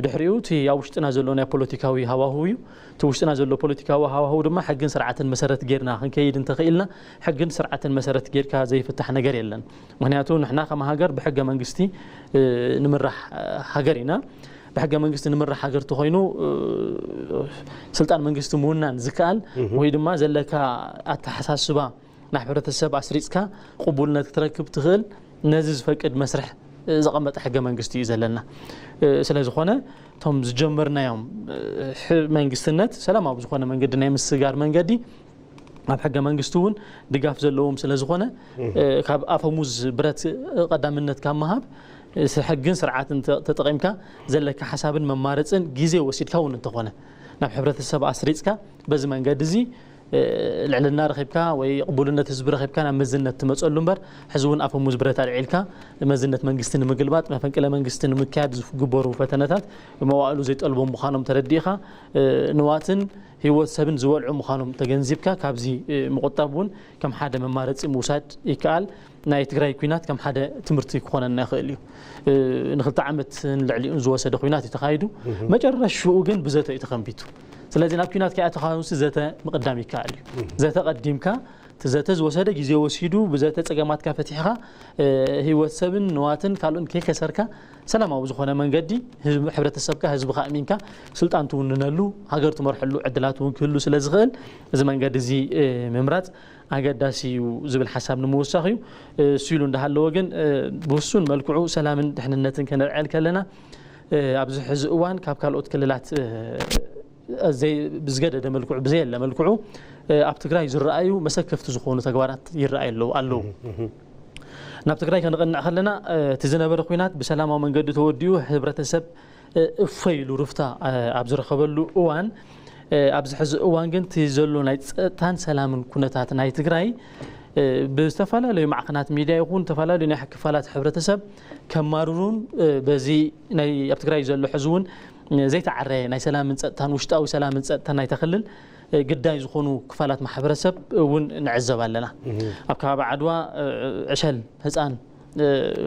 ድሕሪኡ እቲ ኣብ ውሽጥና ዘሎ ናይ ፖለቲካዊ ሃዋህው እዩ። እቲ ውሽጥና ዘሎ ፖለቲካዊ ሃዋህው ድማ ሕግን ስርዓትን መሰረት ጌርና ክንከይድ እንተኽኢልና ሕግን ስርዓትን መሰረት ጌርካ ዘይፍታሕ ነገር የለን። ምክንያቱ ንሕና ከም ሃገር ብሕገ መንግስቲ ንምራሕ ሃገር ኢና። ብሕገ መንግስቲ ንምራሕ ሃገር ተኾይኑ ስልጣን መንግስቲ ምውናን ዝከኣል ወይ ድማ ዘለካ ኣተሓሳስባ ናብ ሕብረተሰብ ኣስሪፅካ ቅቡልነት ክትረክብ ትኽእል ነዚ ዝፈቅድ መስርሕ ዘቐመጠ ሕገ መንግስቲ እዩ ዘለና። ስለ ዝኾነ እቶም ዝጀመርናዮም መንግስትነት ሰላማዊ ብዝኾነ መንገዲ ናይ ምስጋር መንገዲ ኣብ ሕገ መንግስቲ እውን ድጋፍ ዘለዎም ስለ ዝኾነ ካብ ኣፈሙዝ ብረት ቀዳምነት ካብ ምሃብ ሕግን ስርዓትን ተጠቂምካ ዘለካ ሓሳብን መማረፅን ግዜ ወሲድካ እውን እንተኾነ ናብ ሕብረተሰብ ኣስሪፅካ በዚ መንገዲ እዚ ልዕልና ረኺብካ ወይ ቅቡልነት ህዝቢ ረኺብካ ናብ መዝነት ትመፀሉ እምበር ሕዚ እውን ኣፈሙዝ ብረት ኣልዒልካ መዝነት መንግስቲ ንምግልባጥ መፈንቅለ መንግስቲ ንምክያድ ዝግበሩ ፈተነታት መዋእሉ ዘይጠልቦም ምዃኖም ተረዲእኻ ንዋትን ህይወት ሰብን ዝበልዑ ምዃኖም ተገንዚብካ ካብዚ ምቁጣብ እውን ከም ሓደ መማረፂ ምውሳድ ይከኣል። ናይ ትግራይ ኩናት ከም ሓደ ትምህርቲ ክኾነና ይኽእል እዩ። ንክልተ ዓመት ንልዕሊኡን ዝወሰደ ኩናት እዩ ተኻይዱ። መጨረሽኡ ግን ብዘተ እዩ ተኸንቢቱ። ስለዚ ናብ ኩናት ከይኣተኻንሲ ዘተ ምቕዳም ይከኣል እዩ። ዘተ ቀዲምካ እቲ ዘተ ዝወሰደ ግዜ ወሲዱ ብዘተ ፀገማትካ ፈቲሕኻ ህይወት ሰብን ንዋትን ካልኦን ከይከሰርካ ሰላማዊ ዝኾነ መንገዲ ህዝብ- ሕብረተሰብካ ህዝብኻ ኣእሚንካ ስልጣን ትውንነሉ ሃገር ትመርሐሉ ዕድላት እውን ክህሉ ስለ ዝኽእል እዚ መንገዲ እዚ ምምራፅ ኣገዳሲ እዩ ዝብል ሓሳብ ንምውሳኽ እዩ። እሱ ኢሉ እንዳሃለወ ግን ብውሱን መልክዑ ሰላምን ድሕንነትን ከነልዕል ከለና ኣብዚ ሕዚ እዋን ካብ ካልኦት ክልላት ብዝገደደ መልክዑ ብዘየለ መልክዑ ኣብ ትግራይ ዝረኣዩ መሰከፍቲ ዝኾኑ ተግባራት ይረኣዩ ኣለዉ ኣለዉ። ናብ ትግራይ ከነቐንዕ ከለና እቲ ዝነበረ ኩናት ብሰላማዊ መንገዲ ተወዲኡ ሕብረተሰብ እፎይ ኢሉ ርፍታ ኣብ ዝረኸበሉ እዋን ኣብዚ ሕዚ እዋን ግን እቲ ዘሎ ናይ ፀጥታን ሰላምን ኩነታት ናይ ትግራይ ብዝተፈላለዩ ማዕኸናት ሚድያ ይኹን ዝተፈላለዩ ናይ ክፋላት ሕብረተሰብ ከማርሩን በዚ ናይ ኣብ ትግራይ ዘሎ ሕዚ እውን ዘይተዓረየ ናይ ሰላምን ፀጥታን ውሽጣዊ ሰላምን ፀጥታን ናይታ ክልል ግዳይ ዝኾኑ ክፋላት ማሕበረሰብ እውን ንዕዘብ ኣለና። ኣብ ከባቢ ዓድዋ ዕሸል ህፃን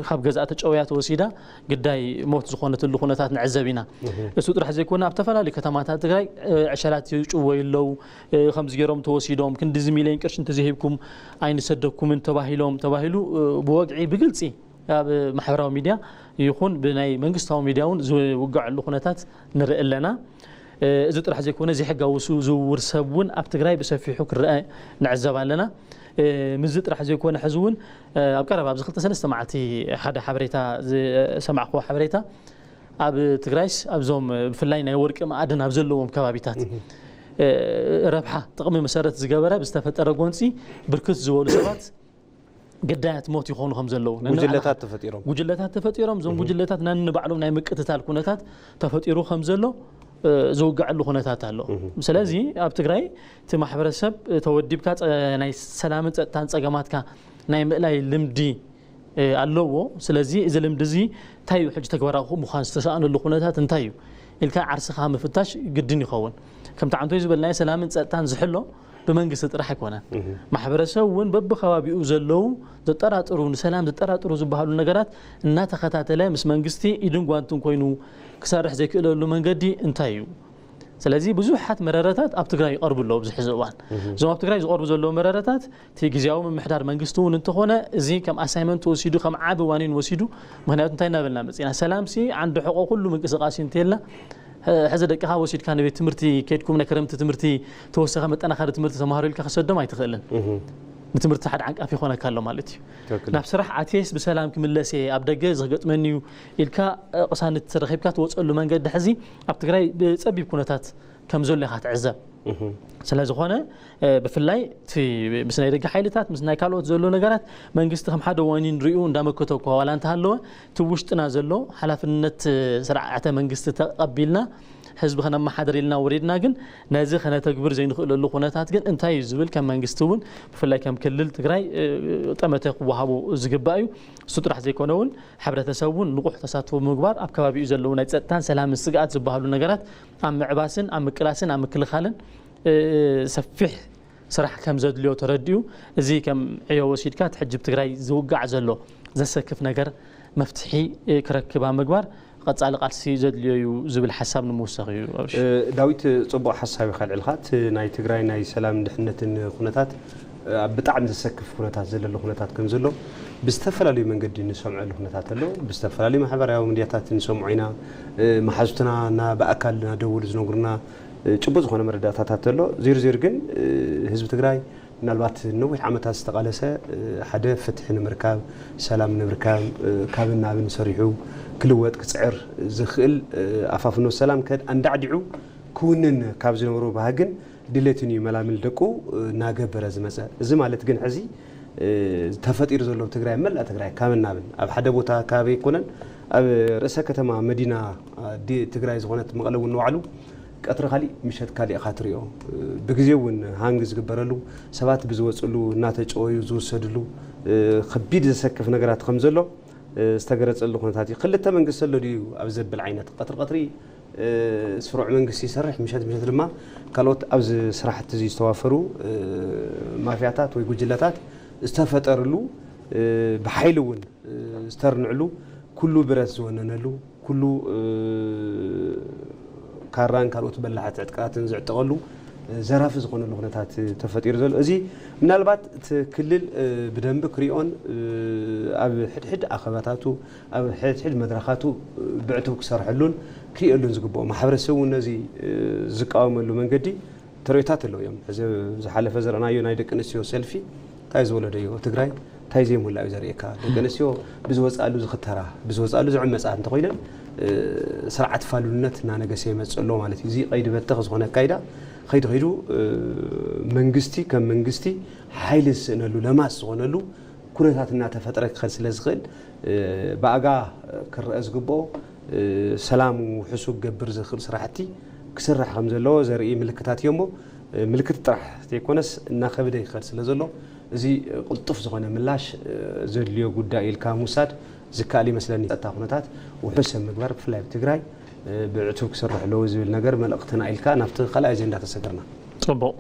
ካብ ገዛእ ተጨውያ ተወሲዳ ግዳይ ሞት ዝኾነትሉ ኩነታት ንዕዘብ ኢና። እሱ ጥራሕ ዘይኮነ ኣብ ዝተፈላለዩ ከተማታት ትግራይ ዕሸላት ይጭወዩ ኣለዉ። ከምዚ ገይሮም ተወሲዶም ክንዲዚ ሚልዮን ቅርሺ እንተዘይሂብኩም ኣይንሰደኩምን ተባሂሎም ተባሂሉ ብወግዒ ብግልፂ ኣብ ማሕበራዊ ሚድያ ይኹን ብናይ መንግስታዊ ሚድያ እውን ዝውገዐሉ ኩነታት ንርኢ ኣለና። እዚ ጥራሕ ዘይኮነ ዘይሕጋዊ ዝውውር ሰብ እውን ኣብ ትግራይ ብሰፊሑ ክረአ ንዕዘብ ኣለና። ምዚ ጥራሕ ዘይኮነ ሕዚ እውን ኣብ ቀረባ ኣብዚ ክልተ ሰለስተ መዓልቲ ሓደ ሓበሬታ ዝሰማዕክዎ ሓበሬታ ኣብ ትግራይስ ኣብዞም ብፍላይ ናይ ወርቂ ማዕድን ኣብ ዘለዎም ከባቢታት ረብሓ ጥቕሚ መሰረት ዝገበረ ብዝተፈጠረ ጎንፂ ብርክት ዝበሉ ሰባት ግዳያት ሞት ይኾኑ ከም ዘለዉ ነንባዕልና ጉጅለታት ተፈጢሮም። ጉጅለታት ተፈጢሮም እዞም ጉጅለታት ነንባዕሎም ናይ ምቅትታል ኩነታት ተፈጢሩ ከም ዘሎ ዝውገዐሉ ኩነታት ኣሎ። ስለዚ ኣብ ትግራይ እቲ ማሕበረሰብ ተወዲብካ ናይ ሰላምን ፀጥታን ፀገማትካ ናይ ምእላይ ልምዲ ኣለዎ። ስለዚ እዚ ልምዲ እዚ እንታይ እዩ ሕጂ ተግባራዊ ምዃን ዝተሰኣነሉ ኩነታት እንታይ እዩ ኢልካ ዓርስኻ ምፍታሽ ግድን ይኸውን። ከምቲ ዓንቶይ ዝበልናዮ ሰላምን ፀጥታን ዝሕሎ ብመንግስቲ ጥራሕ ኣይኮነን። ማሕበረሰብ እውን በብከባቢኡ ዘለዉ ዘጠራጥሩ ንሰላም ዘጠራጥሩ ዝበሃሉ ነገራት እናተኸታተለ ምስ መንግስቲ ኢድን ጓንትን ኮይኑ ክሰርሕ ዘይክእለሉ መንገዲ እንታይ እዩ? ስለዚ ብዙሓት መረረታት ኣብ ትግራይ ይቐርቡ ኣለዉ ኣብዚ ሕዚ እዋን። እዞም ኣብ ትግራይ ዝቐርቡ ዘለዉ መረረታት እቲ ግዜያዊ ምምሕዳር መንግስቲ እውን እንተኾነ እዚ ከም ኣሳይመንት ወሲዱ ከም ዓቢ ዋኒን ወሲዱ ምክንያቱ እንታይ እናበልና መፂና ሰላምሲ ዓንዲ ሕቆ ኩሉ ምንቅስቃስ እዩ እንተየልና ሕዚ ደቅኻ ወሲድካ ንቤት ትምህርቲ ከድኩም ናይ ክረምቲ ትምህርቲ ተወሰኸ መጠናኸሪ ትምህርቲ ተማሃሩ ኢልካ ክሰዶም ኣይትኽእልን። ንትምህርቲ ሓደ ዓንቃፊ ይኾነካ ኣሎ ማለት እዩ። ናብ ስራሕ ኣትየስ ብሰላም ክምለስ እየ ኣብ ደገ ዝገጥመኒ እዩ ኢልካ ቅሳነት ረኺብካ ትወፀሉ መንገዲ ሕዚ ኣብ ትግራይ ብፀቢብ ኩነታት ከም ዘሎ ኢኻ ትዕዘብ። ስለዝኾነ ብፍላይ ምስ ናይ ደገ ሓይልታት ምስ ናይ ካልኦት ዘሎ ነገራት መንግስቲ ከም ሓደ ዋኒን ሪኡ እንዳመከተ እኳ ዋላ እንተሃለወ እቲ ውሽጥና ዘሎ ሓላፍነት ስርዓተ መንግስቲ ተቐቢልና ህዝቢ ከነመሓድር ኢልና ወሪድና ግን ነዚ ከነተግብር ዘይንኽእለሉ ኩነታት ግን እንታይ እዩ ዝብል ከም መንግስቲ እውን ብፍላይ ከም ክልል ትግራይ ጠመተ ክወሃቦ ዝግባእ እዩ። እሱ ጥራሕ ዘይኮነ እውን ሕብረተሰብ እውን ንቑሕ ተሳትፎ ብምግባር ኣብ ከባቢኡ ዘለዉ ናይ ፀጥታን ሰላምን ስግኣት ዝበሃሉ ነገራት ኣብ ምዕባስን ኣብ ምቅላስን ኣብ ምክልኻልን ሰፊሕ ስራሕ ከም ዘድልዮ ተረዲኡ እዚ ከም ዕዮ ወሲድካ እቲ ሕጂ ኣብ ትግራይ ዝውጋዕ ዘሎ ዘሰክፍ ነገር መፍትሒ ክረክብ ኣብ ምግባር ቀፃሊ ቃልሲ ዘድልዮ እዩ ዝብል ሓሳብ ንምውሳኽ እዩ። ዳዊት፣ ፅቡቕ ሓሳብ ኢኻ ኣልዒልካ። እቲ ናይ ትግራይ ናይ ሰላምን ድሕነትን ኩነታት ኣብ ብጣዕሚ ዘሰክፍ ኩነታት ዘለሉ ኩነታት ከም ዘሎ ብዝተፈላለዩ መንገዲ ንሰምዐሉ ኩነታት ኣሎ። ብዝተፈላለዩ ማሕበራዊ ሚድያታት ንሰምዖ ኢና። መሓዙትና እና ብኣካል እናደወሉ ዝነግሩና ጭቡጥ ዝኾነ መረዳእታታት ኣሎ። ዜሩ ዜሩ ግን ህዝቢ ትግራይ ምናልባት ነዊሕ ዓመታት ዝተቓለሰ ሓደ ፍትሒ ንምርካብ፣ ሰላም ንምርካብ፣ ካብን ናብን ሰሪሑ ክልወጥ ክፅዕር ዝኽእል ኣፋፍኖ ሰላም ከድ ኣንዳዕዲዑ ክውንን ካብ ዝነበሮ ባህግን ድሌትን እዩ መላምል ደቁ እናገበረ ዝመፀ። እዚ ማለት ግን ሕዚ ተፈጢሩ ዘሎ ትግራይ መላእ ትግራይ ካብን ናብን ኣብ ሓደ ቦታ ኣካባቢ ኣይኮነን፣ ኣብ ርእሰ ከተማ መዲና ኣዲ ትግራይ ዝኾነት መቐለ እውን ንባዕሉ ቀትሪ ካሊእ ምሸት ካሊእ ኢኻ ትሪኦ። ብግዜ እውን ሃንግ ዝግበረሉ፣ ሰባት ብዝወፅሉ እናተጨወዩ ዝውሰድሉ ከቢድ ዘሰክፍ ነገራት ከም ዘሎ ዝተገለፀሉ ኩነታት እዩ። ክልተ መንግስቲ ኣሎ ድዩ ኣብ ዘብል ዓይነት፣ ቀትሪ ቀትሪ ስሩዕ መንግስቲ ይሰርሕ፣ ምሸት ምሸት ድማ ካልኦት ኣብዚ ስራሕቲ እዚ ዝተዋፈሩ ማፍያታት ወይ ጉጅለታት ዝተፈጠርሉ፣ ብሓይሊ እውን ዝተርንዕሉ፣ ኩሉ ብረት ዝወነነሉ፣ ኩሉ ካራን ካልኦት በላሕቲ ዕጥቅታትን ዝዕጠቐሉ፣ ዘራፊ ዝኾነሉ ኩነታት ተፈጢሩ ዘሎ። እዚ ምናልባት እቲ ክልል ብደንቢ ክሪኦን ኣብ ሕድሕድ ኣኸባታቱ፣ ኣብ ሕድሕድ መድረኻቱ ብዕቱብ ክሰርሐሉን ክሪኦሉን ዝግብኦ፣ ማሕበረሰብ እውን ነዚ ዝቃወመሉ መንገዲ ተርእዮታት ኣለዉ እዮም። ሕዚ ዝሓለፈ ዘረእናዮ ናይ ደቂ ኣንስትዮ ሰልፊ እንታይ ዝወለደዮ ትግራይ እንታይ ዘይምህላእ እዩ ዘርእየካ። ደቂ ኣንስትዮ ብዝወፃሉ ዝኽተራ፣ ብዝወፃሉ ዝዕመፃ እንተኮይነን ስርዓት ፋሉልነት እናነገሰ ይመፅእ ኣሎ ማለት እዩ። እዚ ቀይዲ በተኽ ዝኾነ ኣካይዳ ከይዱ ከይዱ መንግስቲ ከም መንግስቲ ሓይሊ ዝስእነሉ ለማስ ዝኾነሉ ኩነታት እናተፈጥረ ክኸድ ስለ ዝኽእል ብኣጋ ክረአ ዝግብኦ ሰላም ውሕሱ ክገብር ዝኽእል ስራሕቲ ክስራሕ ከም ዘለዎ ዘርኢ ምልክታት እዮም እሞ ምልክት ጥራሕ ዘይኮነስ እናኸበደ ይኸድ ስለ ዘሎ እዚ ቅልጡፍ ዝኾነ ምላሽ ዘድልዮ ጉዳይ ኢልካ ምውሳድ ዝከኣል ይመስለኒ። ጸጥታ ኩነታት ውሑስ ምግባር ብፍላይ ኣብ ትግራይ ብዕቱብ ክሰርሕ ኣለዎ ዝብል ነገር መልእኽትና ኢልካ ናብቲ ካልኣይ ኣጀንዳ ተሰገርና። ጽቡቕ።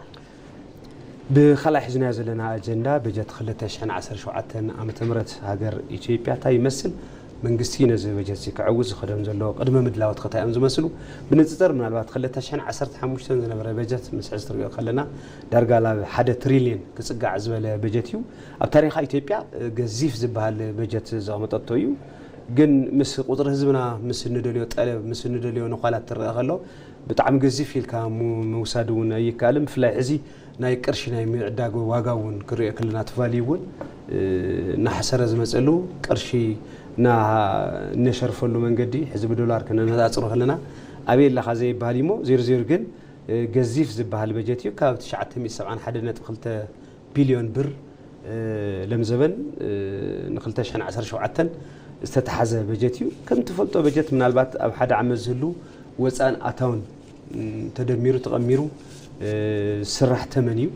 ብኻልኣይ ሒዝናዮ ዘለና ኣጀንዳ በጀት ክልተ ሽሕን ዓሰርተ ሸውዓተን ዓመተ ምህረት ሃገር ኢትዮጵያ እንታይ ይመስል? መንግስቲ ነዚ በጀት እዚ ከዕውት ዝኸደም ዘሎ ቅድመ ምድላዎት ከ እንታይ እዮም ዝመስሉ? ብንጽጽር ምናልባት ክልተ ሽሕን ዓሰርተ ሓሙሽተን ዝነበረ በጀት ምስ ሕዚ ትሪኦ ከለና ዳርጋ ናብ ሓደ ትሪልየን ክጽጋዕ ዝበለ በጀት እዩ። ኣብ ታሪኻ ኢትዮጵያ ገዚፍ ዝበሃል በጀት ዘቐመጠቶ እዩ። ግን ምስ ቁጽሪ ህዝብና ምስ እንደልዮ ጠለብ ምስ እንደልዮ ነዃላት ትረአ ከሎ ብጣዕሚ ገዚፍ ኢልካ ምውሳድ እውን ኣይከኣልን። ብፍላይ ሕዚ ናይ ቅርሺ ናይ ምዕዳግ ዋጋ እውን ክሪኦ ከለና እቲ ቫልዩ እውን እናሓሰረ ዝመፀሉ ቅርሺ እናነሸርፈሉ መንገዲ ሕዚ ብዶላር ክነነፃፅሮ ከለና ኣበይ ኣለኻ ዘይበሃል እዩ እሞ ዜሮ ዜሮ ግን ገዚፍ ዝበሃል በጀት እዩ። ካብ ትሽዓተ ሚእቲ ሰብዓን ሓደን ነጥቢ ክልተ ቢልዮን ብር ለምዘበን ን ክልተ ሽሕን ዓሰርተ ሸውዓተን ዝተተሓዘ በጀት እዩ። ከም ትፈልጦ በጀት ምናልባት ኣብ ሓደ ዓመት ዝህሉ ወፃእን ኣታውን ተደሚሩ ተቐሚሩ ዝስራሕ ተመን እዩ።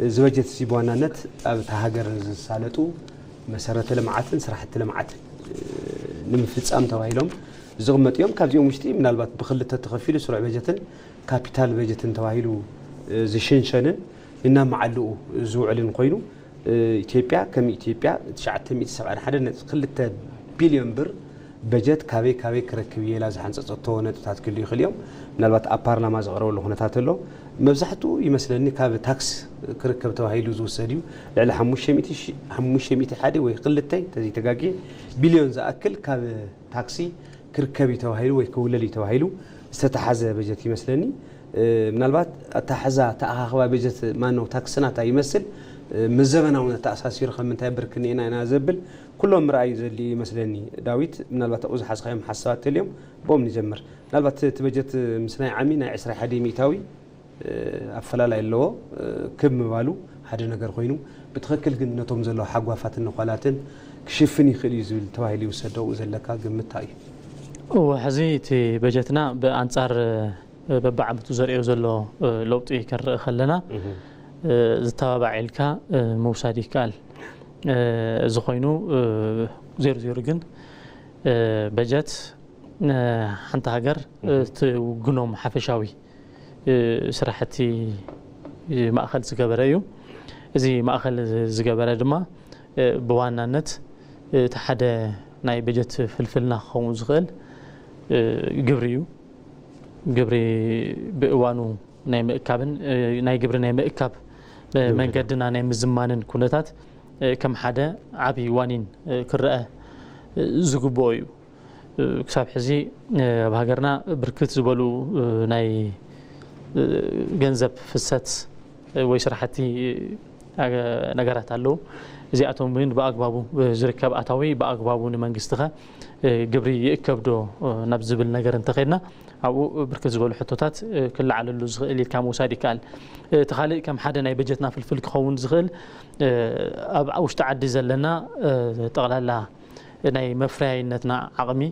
እዚ በጀት እዚ ብዋናነት ኣብ እታ ሃገር ዝሳለጡ መሰረተ ልምዓትን ስራሕቲ ልምዓትን ንምፍፃም ተባሂሎም ዝቕመጡ እዮም። ካብዚኦም ውሽጢ ምናልባት ብክልተ ተኸፊሉ ስሩዕ በጀትን ካፒታል በጀትን ተባሂሉ ዝሽንሸንን እናመዓልኡ ዝውዕልን ኮይኑ ኢትዮጵያ ከም ኢትዮጵያ ትሽዓተ ሚእቲ ሰብዓን ሓደን ነጥቢ ክልተ ቢልዮን ብር በጀት ካበይ ካበይ ክረክብ እየ ኢላ ዝሓንፀፀቶ ነጥብታት ክህልዩ ይኽእሉ እዮም። ምናልባት ኣብ ፓርላማ ዝቐረበሉ ኩነታት ኣሎ። መብዛሕትኡ ይመስለኒ ካብ ታክስ ክርከብ ተባሂሉ ዝውሰድ እዩ። ልዕሊ ሓሙሽተ ሚእቲ ሓደ ወይ ክልተ እንተዘይተጋግየ ቢልዮን ዝኣክል ካብ ታክሲ ክርከብ እዩ ተባሂሉ ወይ ክውለድ እዩ ተባሂሉ ዝተተሓዘ በጀት ይመስለኒ። ምናልባት ኣተሓሕዛ ተኣኻኽባ በጀት ማነው ታክስና እንታይ ይመስል ምስ ዘበናውነት ተኣሳሲሩ ከም ምንታይ ብርክኒ ኢና ኢና ዘብል ኩሎም ምርኣይ ዘድሊ ይመስለኒ። ዳዊት ምናልባት ኣብኡ ዝሓዝካዮም ሓሳባት ተልዮም ብኦም ንጀምር። ምናልባት እቲ በጀት ምስ ናይ ዓሚ ናይ ዕስራ ሓደ ሚእታዊ ኣፈላላይ ኣለዎ። ክብ ምባሉ ሓደ ነገር ኮይኑ ብትኽክል ግን ነቶም ዘለዉ ሓጓፋትን ነዃላትን ክሽፍን ይኽእል እዩ ዝብል ተባሂሉ ይውሰድ። ኣብኡ ዘለካ ግምት እንታይ እዩ? እወ፣ ሕዚ እቲ በጀትና ብኣንጻር በብዓመቱ ዘርእዮ ዘሎ ለውጢ ክንርኢ ከለና ዝተባባዕ ኢልካ ምውሳድ ይከኣል። እዚ ኮይኑ ዜሮ ዜሮ ግን በጀት ሓንቲ ሃገር ትውግኖም ሓፈሻዊ ስራሕቲ ማእኸል ዝገበረ እዩ። እዚ ማእኸል ዝገበረ ድማ ብዋናነት እቲ ሓደ ናይ በጀት ፍልፍልና ክኸውን ዝኽእል ግብሪ እዩ። ግብሪ ብእዋኑ ናይ ምእካብን ናይ ግብሪ ናይ ምእካብ መንገድና ናይ ምዝማንን ኩነታት ከም ሓደ ዓብዪ ዋኒን ክረአ ዝግብኦ እዩ። ክሳብ ሕዚ ኣብ ሃገርና ብርክት ዝበሉ ናይ ገንዘብ ፍሰት ወይ ስራሕቲ ነገራት ኣለዉ። እዚኣቶም ግን ብኣግባቡ ዝርከብ ኣታዊ ብኣግባቡ ንመንግስቲ ከ ግብሪ ይእከብ ዶ ናብ ዝብል ነገር እንተኸድና ኣብኡ ብርክት ዝበሉ ሕቶታት ክለዓለሉ ዝኽእል ኢልካ ምውሳድ ይከኣል። እቲ ካልእ ከም ሓደ ናይ በጀትና ፍልፍል ክኸውን ዝኽእል ኣብ ውሽጢ ዓዲ ዘለና ጠቕላላ ናይ መፍረያይነትና ዓቕሚ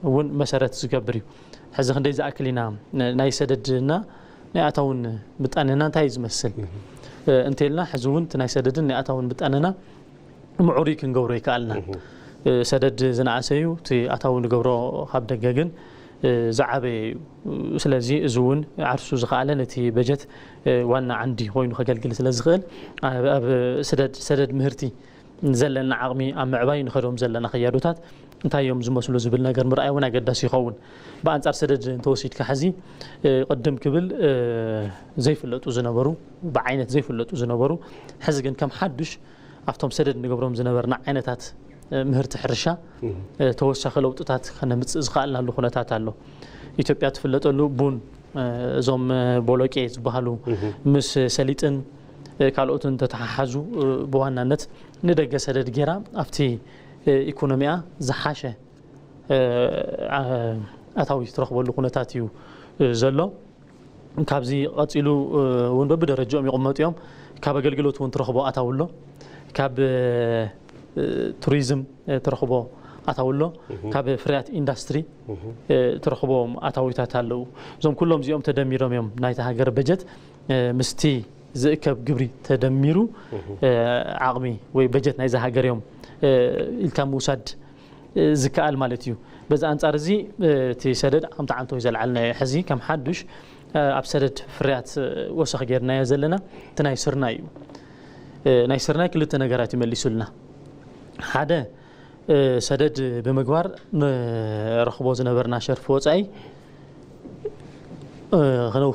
እውን መሰረት ዝገብር እዩ። ሕዚ ክንደይ ዝኣክል ኢና ናይ ሰደድና ናይ ኣታውን ምጣንና እንታይ እዩ ዝመስል እንተልና፣ ሕዚ እውን እቲ ናይ ሰደድን ናይ ኣታውን ምጣንና ምዕሩይ ክንገብሮ ይከኣልና። ሰደድ ዝነኣሰ እዩ፣ እቲ ኣታዊ ንገብሮ ካብ ደገ ግን ዝዓበየ እዩ። ስለዚ እዚ እውን ዓርሱ ዝኸኣለ ነቲ በጀት ዋና ዓንዲ ኮይኑ ከገልግል ስለ ዝኽእል፣ ኣብ ሰደድ ምህርቲ ዘለና ዓቕሚ ኣብ ምዕባይ ንኸዶም ዘለና ክያዶታት እንታይ እዮም ዝመስሉ ዝብል ነገር ምርኣይ እውን ኣገዳሲ ይኸውን። ብኣንጻር ሰደድ እንተወሲድካ ሕዚ ቅድም ክብል ዘይፍለጡ ዝነበሩ፣ ብዓይነት ዘይፍለጡ ዝነበሩ፣ ሕዚ ግን ከም ሓዱሽ ኣብቶም ሰደድ ንገብሮም ዝነበርና ዓይነታት ምህርቲ ሕርሻ ተወሳኺ ለውጥታት ከነምፅእ ዝኸኣልናሉ ኩነታት ኣሎ። ኢትዮጵያ ትፍለጠሉ ቡን፣ እዞም ቦሎቄ ዝበሃሉ ምስ ሰሊጥን ካልኦትን ተተሓሓዙ ብዋናነት ንደገ ሰደድ ጌራ ኣብቲ ኢኮኖሚኣ ዝሓሸ ኣታዊ ትረኽበሉ ኩነታት እዩ ዘሎ። ካብዚ ቀፂሉ እውን በብደረጃኦም ይቕመጡ እዮም። ካብ ኣገልግሎት እውን ትረኽቦ ኣታዊ ኣሎ። ካብ ቱሪዝም ትረኽቦ ኣታዊ ኣሎ። ካብ ፍርያት ኢንዳስትሪ ትረኽቦም ኣታዊታት ኣለዉ። እዞም ኩሎም እዚኦም ተደሚሮም እዮም ናይታ ሃገር በጀት ምስቲ ዝእከብ ግብሪ ተደሚሩ ዓቕሚ ወይ በጀት ናይዛ ሃገር እዮም ኢልካ ምውሳድ ዝከኣል ማለት እዩ። በዚ ኣንጻር እዚ እቲ ሰደድ ዓቕሚ ተዓንቶ እዩ ዘልዓልናዮ። ሕዚ ከም ሓዱሽ ኣብ ሰደድ ፍርያት ወሰኽ ጌርናዮ ዘለና እቲ ናይ ስርናይ እዩ። ናይ ስርናይ ክልተ ነገራት እዩ መሊሱልና። ሓደ ሰደድ ብምግባር ንረኽቦ ዝነበርና ሸርፊ ወጻኢ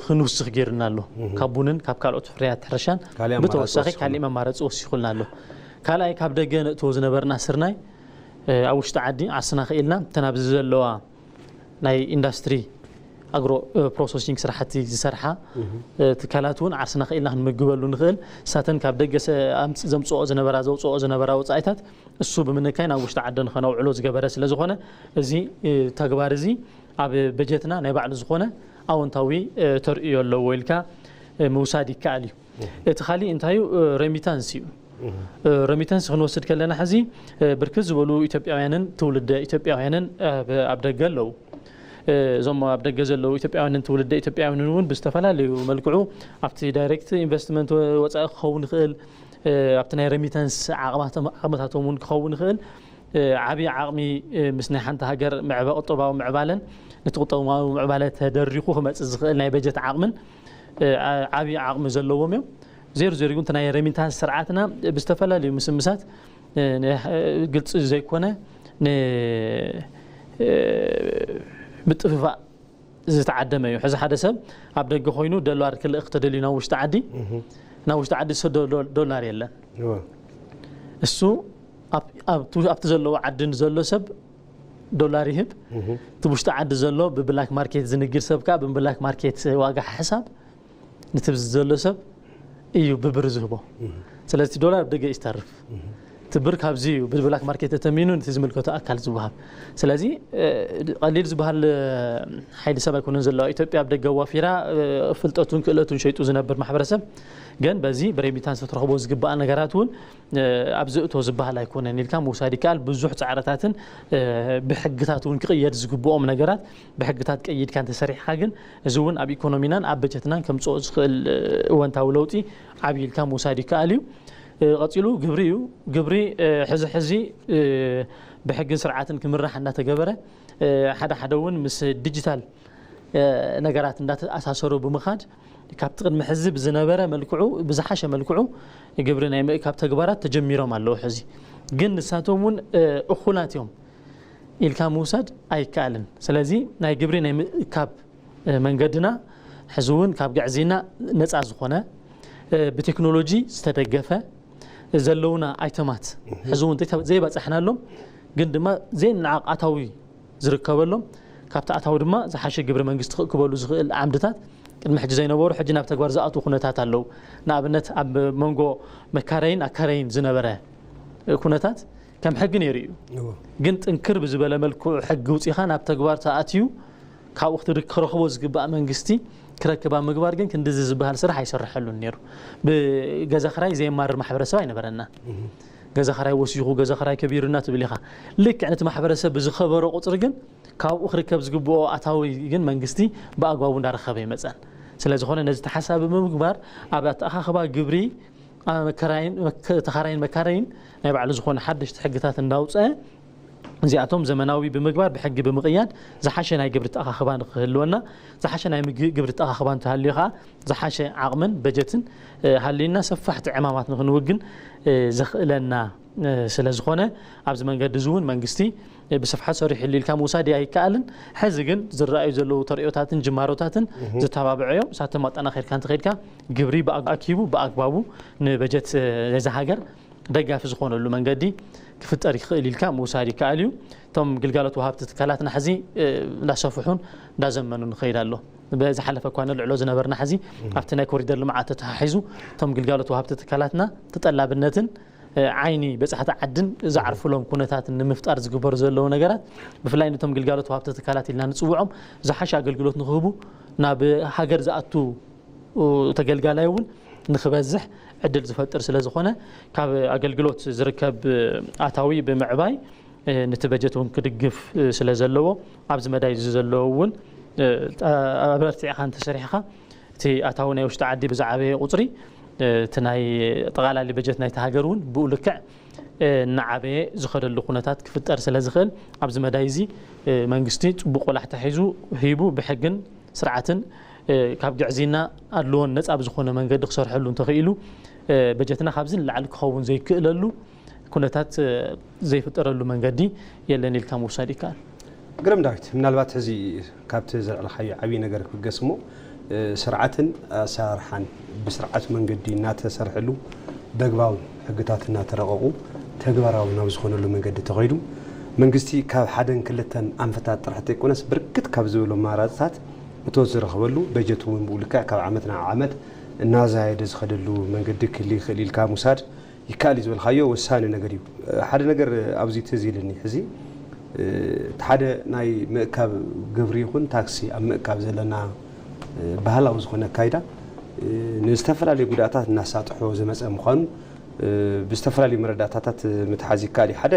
ክንውስኽ ጌርና ኣሎ። ካብ ቡንን ካብ ካልኦት ፍርያት ሕርሻን ብተወሳኺ ካሊእ መማረፂ ወሲኹልና ኣሎ። ካልኣይ ካብ ደገ ነእትዎ ዝነበርና ስርናይ ኣብ ውሽጢ ዓዲ ዓርስና ክኢልና እተን ኣብዚ ዘለዋ ናይ ኢንዳስትሪ ኣግሮ ፕሮሰሲንግ ስራሕቲ ዝሰርሓ ትካላት እውን ዓርስና ክኢልና ክንምግበሉ ንኽእል። እሳተን ካብ ደገ ዘምፅኦ ዝነበራ ዘውፅኦ ዝነበራ ወፃኢታት እሱ ብምንካይ ናብ ውሽጢ ዓዲ ንኸነውዕሎ ዝገበረ ስለ ዝኾነ እዚ ተግባር እዚ ኣብ በጀትና ናይ ባዕሉ ዝኾነ ኣወንታዊ ተርእዮ ኣለዎ ኢልካ ምውሳድ ይከኣል እዩ። እቲ ካሊእ እንታይ እዩ? ረሚታንስ እዩ። ረሚታንስ ክንወስድ ከለና ሕዚ ብርክት ዝበሉ ኢትዮጵያውያንን ትውልደ ኢትዮጵያውያንን ኣብ ደገ ኣለዉ። እዞም ኣብ ደገ ዘለዉ ኢትዮጵያውያንን ትውልደ ኢትዮጵያውያንን እውን ብዝተፈላለዩ መልክዑ ኣብቲ ዳይሬክት ኢንቨስትመንት ወፃኢ ክኸውን ይኽእል፣ ኣብቲ ናይ ረሚታንስ ዓቕምታቶም እውን ክኸውን ይኽእል። ዓብዪ ዓቕሚ ምስ ናይ ሓንቲ ሃገር ምዕባ ቁጠባዊ ምዕባለን ነቲ ቁጠባዊ ምዕባለ ተደሪኹ ክመፅእ ዝኽእል ናይ በጀት ዓቕምን ዓብዪ ዓቕሚ ዘለዎም እዮም። ዜሩ ዜሩ ግን እቲ ናይ ረሚታንስ ስርዓትና ብዝተፈላለዩ ምስምሳት ግልፂ ዘይኮነ ምጥፍፋእ ዝተዓደመ እዩ። ሕዚ ሓደ ሰብ ኣብ ደገ ኮይኑ ዶላር ክልእኽ ተደልዩ ናብ ውሽጢ ዓዲ ናብ ውሽጢ ዓዲ ዝሰዶ ዶላር የለን። እሱ ኣብቲ ዘለዎ ዓዲ ንዘሎ ሰብ ዶላር ይህብ። እቲ ውሽጢ ዓዲ ዘሎ ብብላክ ማርኬት ዝንግድ ሰብ ከዓ ብብላክ ማርኬት ዋጋ ሕሳብ ነቲ ኣብዚ ዘሎ ሰብ እዩ ብብር ዝህቦ። ስለዚ እቲ ዶላር ብደገ እዩ ዝተርፍ። እቲ ብር ካብዚ እዩ ብብላክ ማርኬት ተተሚኑ ነቲ ዝምልከቶ ኣካል ዝወሃብ። ስለዚ ቀሊል ዝበሃል ሓይሊ ሰብ ኣይኮነን ዘለዋ ኢትዮጵያ ኣብ ደገ ኣዋፊራ ፍልጠቱን ክእለቱን ሸይጡ ዝነብር ማሕበረሰብ። ግን በዚ ብሬሚታንስ ክትረኽቦ ዝግባእ ነገራት እውን ኣብዚ እቶ ዝበሃል ኣይኮነን ኢልካ ምውሳድ ይከኣል። ብዙሕ ፃዕርታትን ብሕግታት እውን ክቕየድ ዝግብኦም ነገራት ብሕግታት ቀይድካ እንተሰሪሕካ ግን እዚ እውን ኣብ ኢኮኖሚናን ኣብ በጀትናን ከምፅኦ ዝኽእል እወንታዊ ለውጢ ዓብዪ ኢልካ ምውሳድ ይከኣል እዩ። ቀፂሉ ግብሪ እዩ። ግብሪ ሕዚ ሕዚ ብሕግን ስርዓትን ክምራሕ እናተገበረ ሓደ ሓደ እውን ምስ ዲጂታል ነገራት እንዳተኣሳሰሩ ብምኻድ ካብቲ ቅድሚ ሕዚ ብዝነበረ መልክዑ ብዝሓሸ መልክዑ ግብሪ ናይ ምእካብ ተግባራት ተጀሚሮም ኣለዉ። ሕዚ ግን ንሳቶም እውን እኹላት እዮም ኢልካ ምውሳድ ኣይከኣልን። ስለዚ ናይ ግብሪ ናይ ምእካብ መንገድና ሕዚ እውን ካብ ግዕዝይና ነፃ ዝኾነ ብቴክኖሎጂ ዝተደገፈ ዘለውና ኣይተማት ሕዚ እውን ዘይበፃሕናሎም ግን ድማ ዘይነዓቕ ኣታዊ ዝርከበሎም ካብቲ ኣታዊ ድማ ዝሓሸ ግብሪ መንግስቲ ክእክበሉ ዝኽእል ዓምድታት ቅድሚ ሕጂ ዘይነበሩ ሕጂ ናብ ተግባር ዝኣትዉ ኩነታት ኣለዉ። ንኣብነት ኣብ መንጎ መካረይን ኣካረይን ዝነበረ ኩነታት ከም ሕጊ ነይሩ እዩ። ግን ጥንክር ብዝበለ መልክዑ ሕጊ ውፂኻ ናብ ተግባር ተኣትዩ ካብኡ ክትርክ ክረኽቦ ዝግባእ መንግስቲ ክረክብ ኣብ ምግባር ግን ክንድዚ ዝበሃል ስራሕ ኣይሰርሐሉን ነይሩ። ብገዛ ክራይ ዘየማርር ማሕበረሰብ ኣይነበረና። ገዛ ኸራይ ወሲኹ፣ ገዛ ኸራይ ከቢሩና ትብል ኢኻ። ልክዕ ነቲ ማሕበረሰብ ብዝኸበሮ ቁፅሪ ግን ካብኡ ክርከብ ዝግብኦ ኣታዊ ግን መንግስቲ ብኣግባቡ እንዳረኸበ ይመፀን። ስለዝኾነ ነዚ ተሓሳቢ ብምግባር ኣብ ኣተኣኻኽባ ግብሪ ተኻራይን መካረይን ናይ ባዕሉ ዝኾነ ሓደሽቲ ሕግታት እንዳውፀ እዚኣቶም ዘመናዊ ብምግባር ብሕጊ ብምቕያድ ዝሓሸ ናይ ግብሪ ተኣኻኽባ ንክህልወና ዝሓሸ ናይ ግብሪ ተኣኻኽባ እንተሃልዩ ከዓ ዝሓሸ ዓቕምን በጀትን ሃልዩና ሰፋሕቲ ዕማማት ንክንውግን ዘኽእለና ስለዝኾነ ኣብዚ መንገዲ እዚ እውን መንግስቲ ብስፍሓት ሰሪሕሉ ኢልካ ምውሳድ ኣይከኣልን። ሕዚ ግን ዝረኣዩ ዘለዉ ተርእዮታትን ጅማሮታትን ዝተባብዐ እዮም። እሳቶም ኣጠናኺርካ እንተኸድካ ግብሪ ኣኪቡ ብኣግባቡ ንበጀት ነዛ ሃገር ደጋፊ ዝኾነሉ መንገዲ ክፍጠር ይኽእል ኢልካ ምውሳድ ይከኣል እዩ። እቶም ግልጋሎት ወሃብቲ ትካላትና ሕዚ እንዳሰፍሑን እንዳዘመኑ ንኸይድ ኣሎ። ብዝሓለፈ እኳ ንልዕሎ ዝነበርና ሕዚ ኣብቲ ናይ ኮሪደር ልምዓት ተተሓሒዙ እቶም ግልጋሎት ወሃብቲ ትካላትና ተጠላብነትን ዓይኒ በጻሕቲ ዓድን ዝዓርፍሎም ኩነታት ንምፍጣር ዝግበሩ ዘለዉ ነገራት ብፍላይ ነቶም ግልጋሎት ወሃብቲ ትካላት ኢልና ንጽውዖም ዝሓሸ ኣገልግሎት ንክህቡ ናብ ሃገር ዝኣቱ ተገልጋላይ እውን ንክበዝሕ ዕድል ዝፈጥር ስለ ዝኾነ ካብ ኣገልግሎት ዝርከብ ኣታዊ ብምዕባይ ነቲ በጀት እውን ክድግፍ ስለ ዘለዎ ኣብዚ መዳይ እዚ ዘለዉ እውን ኣበርቲዕኻ እንተሰሪሕኻ እቲ ኣታዊ ናይ ውሽጢ ዓዲ ብዝዓበየ ቁፅሪ እቲ ናይ ጠቓላሊ በጀት ናይቲ ሃገር እውን ብኡ ልክዕ እናዓበየ ዝኸደሉ ኩነታት ክፍጠር ስለ ዝኽእል ኣብዚ መዳይ እዚ መንግስቲ ፅቡቕ ቆላሕታ ሒዙ ሂቡ ብሕግን ስርዓትን ካብ ግዕዝይና ኣድልዎን ነፃ ብዝኾነ መንገዲ ክሰርሐሉ እንተኽኢሉ በጀትና ካብዚ ንላዕሊ ክኸውን ዘይክእለሉ ኩነታት ዘይፍጠረሉ መንገዲ የለን ኢልካ ምውሳድ ይከኣል። ግርም ዳዊት፣ ምናልባት ሕዚ ካብቲ ዘልዕልካዮ ዓብዪ ነገር ክብገስ እሞ ስርዓትን ኣሰራርሓን ብስርዓት መንገዲ እናተሰርሐሉ በግባው ሕግታት እናተረቐቑ ተግባራዊ ናብ ዝኾነሉ መንገዲ ተኸይዱ መንግስቲ ካብ ሓደን ክልተን ኣንፈታት ጥራሕ ተይኮነስ ብርክት ካብ ዝበሉ ኣማራፅታት እቶት ዝረኽበሉ በጀት እውን ብኡ ልክዕ ካብ ዓመት ናብ ዓመት እናዛየደ ዝኸደሉ መንገዲ ክህሊ ይኽእል ኢልካ ምውሳድ ይከኣል እዩ ዝበልካዮ ወሳኒ ነገር እዩ። ሓደ ነገር ኣብዚ ትዝ ኢልኒ ሕዚ እቲ ሓደ ናይ ምእካብ ግብሪ ይኹን ታክሲ ኣብ ምእካብ ዘለና ባህላዊ ዝኾነ ኣካይዳ ንዝተፈላለዩ ጉድኣታት እናሳጥሖ ዝመፀ ምዃኑ ብዝተፈላለዩ መረዳእታታት ምትሓዝ ይከኣል እዩ። ሓደ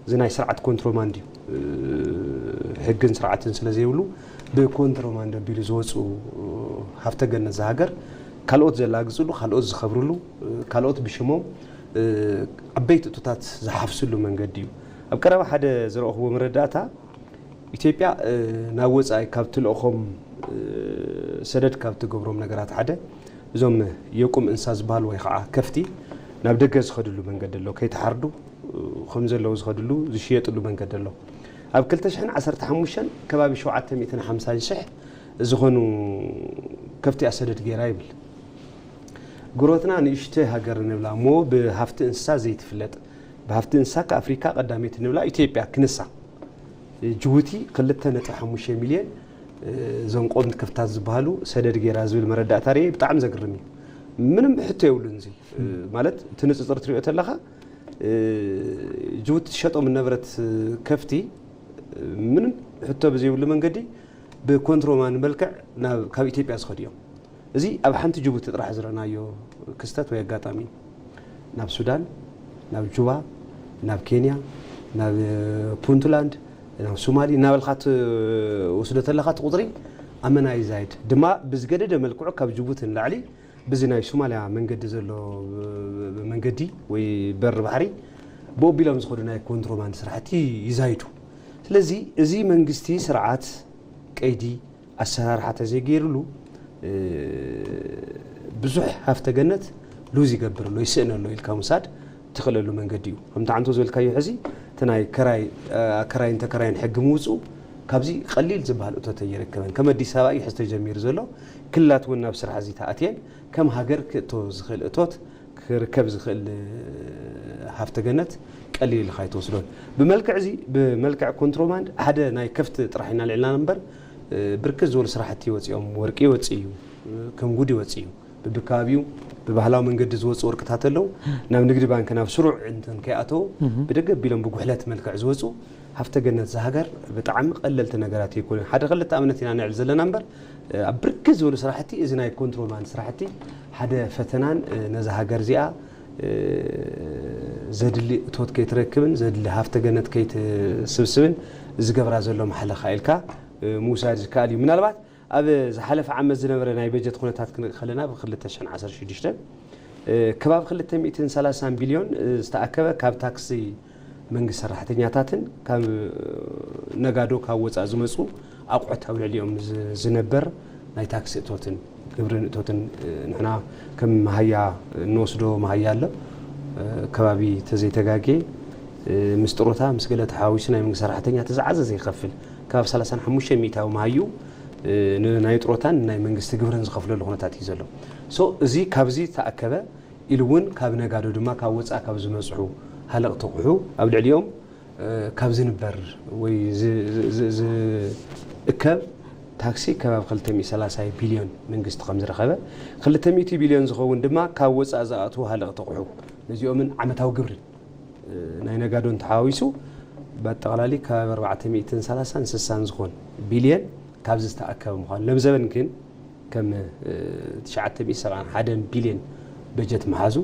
እዚ ናይ ስርዓት ኮንትሮማንድ እዩ። ሕግን ስርዓትን ስለ ዘይብሉ ብኮንትሮማንድ ኣቢሉ ዝወፁ ሃፍተ ገነት ዝሃገር ካልኦት ዘላግፅሉ፣ ካልኦት ዝኸብርሉ፣ ካልኦት ብሽሞም ዓበይቲ እቶታት ዝሓፍስሉ መንገዲ እዩ። ኣብ ቀረባ ሓደ ዝረእኽዎ መረዳእታ ኢትዮጵያ ናብ ወፃኢ ካብ ትልእኾም ሰደድ ካብ ትገብሮም ነገራት ሓደ እዞም የቁም እንስሳ ዝበሃሉ ወይ ከዓ ከፍቲ ናብ ደገ ዝኸድሉ መንገዲ ኣሎ። ከይተሓርዱ ከም ዘለዉ ዝኸድሉ ዝሽየጥሉ መንገዲ ኣሎ። ኣብ ክልተ ሽሕን ዓሰርተ ሓሙሽተን ከባቢ ሸውዓተ ሚእትን ሓምሳን ሽሕ ዝኾኑ ከፍቲ ኣሰደድ ገይራ ይብል። ጉሮትና ንእሽተይ ሃገር ንብላ እሞ ብሃፍቲ እንስሳ ዘይትፍለጥ ብሃፍቲ እንስሳ ከኣፍሪካ ቀዳመይቲ ንብላ ኢትዮጵያ ክንሳ ጅቡቲ ክልተ ነጥቢ ሓሙሽተ ሚልዮን እዞም ቆምቲ ከፍታት ዝበሃሉ ሰደድ ገይራ ዝብል መረዳእታ ርኤ ብጣዕሚ ዘግርም እዩ። ምንም ሕቶ የብሉን። እዚ ማለት እቲ ንፅፅር ትሪኦ ተለኻ ጅቡቲ ትሸጦም ነበረት ከፍቲ ምንም ሕቶ ብዘይብሉ መንገዲ ብኮንትሮማን መልክዕ ካብ ኢትዮጵያ ዝኸዱ እዮም። እዚ ኣብ ሓንቲ ጅቡቲ ጥራሕ ዝረእናዮ ክስተት ወይ ኣጋጣሚ ናብ ሱዳን፣ ናብ ጁባ፣ ናብ ኬንያ፣ ናብ ፑንትላንድ፣ ናብ ሱማሊ እናበልካ ትወስዶ ተለኻ እቲ ቁፅሪ ኣመና ይዛይድ። ድማ ብዝገደደ መልክዑ ካብ ጅቡቲ ንላዕሊ ብዚ ናይ ሱማሊያ መንገዲ ዘሎ መንገዲ ወይ በሪ ባሕሪ ብኡ ኣቢሎም ዝኸዱ ናይ ኮንትሮባንድ ስራሕቲ ይዛይዱ። ስለዚ እዚ መንግስቲ ስርዓት ቀይዲ ኣሰራርሓ ተዘይገይሩሉ ብዙሕ ሃፍተ ገነት ሉዝ ይገብር ኣሎ ይስእን ኣሎ ኢልካ ምውሳድ ትኽእለሉ መንገዲ እዩ። ከምቲ ዓንቶ ዝበልካዮ ሕዚ እቲ ናይ ከራይ ኣከራይን ተከራይን ሕጊ ምውፅኡ ካብዚ ቀሊል ዝበሃል እቶት ኣይረከበን። ከም ኣዲስ ኣበባ እዩ ሕዚ ተጀሚሩ ዘሎ። ክልላት እውን ናብ ስራሕ እዚ ተኣትየን ከም ሃገር ክእቶ ዝኽእል እቶት ክርከብ ዝኽእል ሃፍተ ገነት ቀሊል ኢልካ ኣይትወስዶን። ብመልክዕ እዚ ብመልክዕ ኮንትሮባንድ ሓደ ናይ ከፍቲ ጥራሕ ኢና ልዕልና እምበር ብርክት ዝበሉ ስራሕቲ ወፂኦም ወርቂ ይወፅእ እዩ፣ ከም ጉድ ይወፅእ እዩ። ብብከባቢኡ ብባህላዊ መንገዲ ዝወፁ ወርቅታት ኣለዉ ናብ ንግዲ ባንክ ናብ ስሩዕ እንትን ከይኣተዉ ብደገ ቢሎም ብጉሕለት መልክዕ ዝወፁ ሃፍተ ገነት ዝሃገር ብጣዕሚ ቀለልቲ ነገራት ኣይኮኑን። ሓደ ክልተ ኣብነት ኢና ንዕል ዘለና እምበር ኣብ ብርክት ዝበሉ ስራሕቲ እዚ ናይ ኮንትሮባንድ ስራሕቲ ሓደ ፈተናን ነዛ ሃገር እዚኣ ዘድሊ እቶት ከይትረክብን ዘድሊ ሃፍተ ገነት ከይትስብስብን ዝገብራ ዘሎ ማሕለኻ ኢልካ ምውሳድ ዝከኣል እዩ። ምናልባት ኣብ ዝሓለፈ ዓመት ዝነበረ ናይ በጀት ኩነታት ክንርኢ ከለና ብ ክልተ ሽሕን ዓሰርተ ሽዱሽተን ከባቢ ክልተ ሚእትን ሰላሳን ቢልዮን ዝተኣከበ ካብ ታክሲ መንግስቲ ሰራሕተኛታትን ካብ ነጋዶ ካብ ወፃእ ዝመፁ ኣቑሑት ኣብ ልዕሊኦም ዝነበር ናይ ታክሲ እቶትን ግብርን እቶትን ንሕና ከም መሃያ እንወስዶ መሃያ ኣሎ። ከባቢ ተዘይተጋጌ ምስ ጥሮታ ምስ ገለ ተሓዋዊሱ ናይ መንግስቲ ሰራሕተኛ ተዝዓዘዘ ይኸፍል ካብ ሰላሳን ሓሙሽተ ሚእታዊ መሃዩ ናይ ጥሮታን ናይ መንግስቲ ግብርን ዝኸፍለሉ ኩነታት እዩ ዘሎ። So እዚ ካብዚ ተኣከበ ኢሉ እውን ካብ ነጋዶ ድማ ካብ ወፃእ ካብ ዝመፅሑ ሃለቕቲ ኣቑሑ ኣብ ልዕሊኦም ካብ ዝንበር ወይ ዝእከብ ታክሲ ከባቢ ክልተ ሚእቲ ሰላሳ ቢልዮን መንግስቲ ከም ዝረኸበ፣ ክልተ ሚእቲ ቢልዮን ዝኸውን ድማ ካብ ወፃእ ዝኣትዉ ሃለቕቲ ኣቑሑ ነዚኦምን ዓመታዊ ግብርን ናይ ነጋዶን ተሓዋዊሱ ብኣጠቓላሊ ከባቢ ኣርባዕተ ሚእትን ሰላሳን ስሳን ዝኾን ቢልዮን ካብዚ ዝተኣከበ ምዃኑ ለምዘበን ግን ከም ትሽዓተ ሚእቲ ሰብዓን ሓደን ቢልዮን በጀት ምሓዙ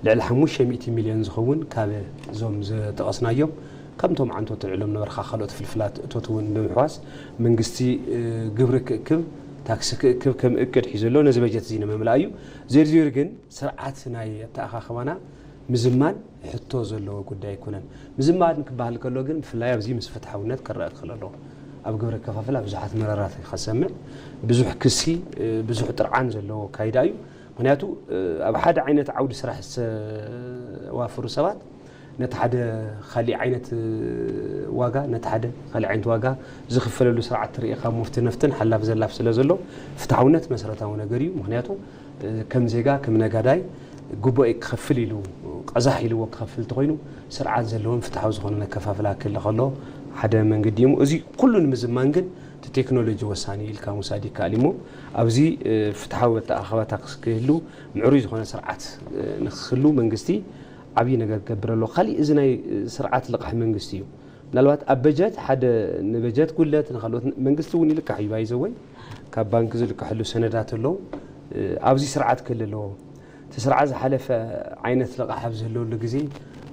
ልዕሊ ሓሙሽተ ሚእቲ ሚልዮን ዝኸውን ካብ እዞም ዝጠቐስናዮም ከምቶም ዓንቶት ትልዕሎም ነበርካ ካልኦት ፍልፍላት እቶት እውን ብምሕዋስ መንግስቲ ግብሪ ክእክብ ታክሲ ክእክብ ከም እቅድ ሒዘሎ ነዚ በጀት እዚ ንምምላእ እዩ። ዜርዜር ግን ስርዓት ናይ ኣተኣኻኽባና ምዝማን ሕቶ ዘለዎ ጉዳይ ኣይኮነን። ምዝማን ክበሃል ከሎ ግን ብፍላይ ኣብዚ ምስ ፍትሓውነት ክረአ ክኽእል ኣለዎ። ኣብ ግብረ ከፋፍላ ብዙሓት መረራት ከሰምዕ ብዙሕ ክሲ ብዙሕ ጥርዓን ዘለዎ ካይዳ እዩ። ምክንያቱ ኣብ ሓደ ዓይነት ዓውዲ ስራሕ ዝተዋፍሩ ሰባት ነቲ ሓደ ካሊእ ዓይነት ዋጋ ነቲ ሓደ ካሊእ ዓይነት ዋጋ ዝኽፈለሉ ስርዓት ትርኢ ካብ ሙፍቲ ነፍትን ሓላፍ ዘላፍ ስለ ዘሎ ፍትሓውነት መሰረታዊ ነገር እዩ። ምክንያቱ ከም ዜጋ ከም ነጋዳይ ግቡኤ ክኸፍል ኢሉ ቀዛሕ ኢልዎ ክኸፍል እንተኾይኑ ስርዓት ዘለዎን ፍትሓዊ ዝኾነ ነከፋፍላ ክህለ ከሎ ሓደ መንገዲ እዩ። እዚ ኩሉ ንምዝማን ግን እቲ ቴክኖሎጂ ወሳኒ ኢልካ ምውሳድ ይከኣል እሞ ኣብዚ ፍትሓዊ ኣተኣኻኽባ ታክስ ክህሉ ምዕሩይ ዝኾነ ስርዓት ንክህሉ መንግስቲ ዓብዪ ነገር ክገብር ኣለዎ። ካሊእ እዚ ናይ ስርዓት ልቓሕ መንግስቲ እዩ። ምናልባት ኣብ በጀት ሓደ ንበጀት ጉድለት ንካልኦት መንግስቲ እውን ይልቃሕ እዩ ባይዘወይ ካብ ባንክ ዝልቀሐሉ ሰነዳት ኣለዉ። ኣብዚ ስርዓት ክህሉ ኣለዎ። እቲ ስርዓት ዝሓለፈ ዓይነት ልቓሕ ኣብ ዝህልወሉ ግዜ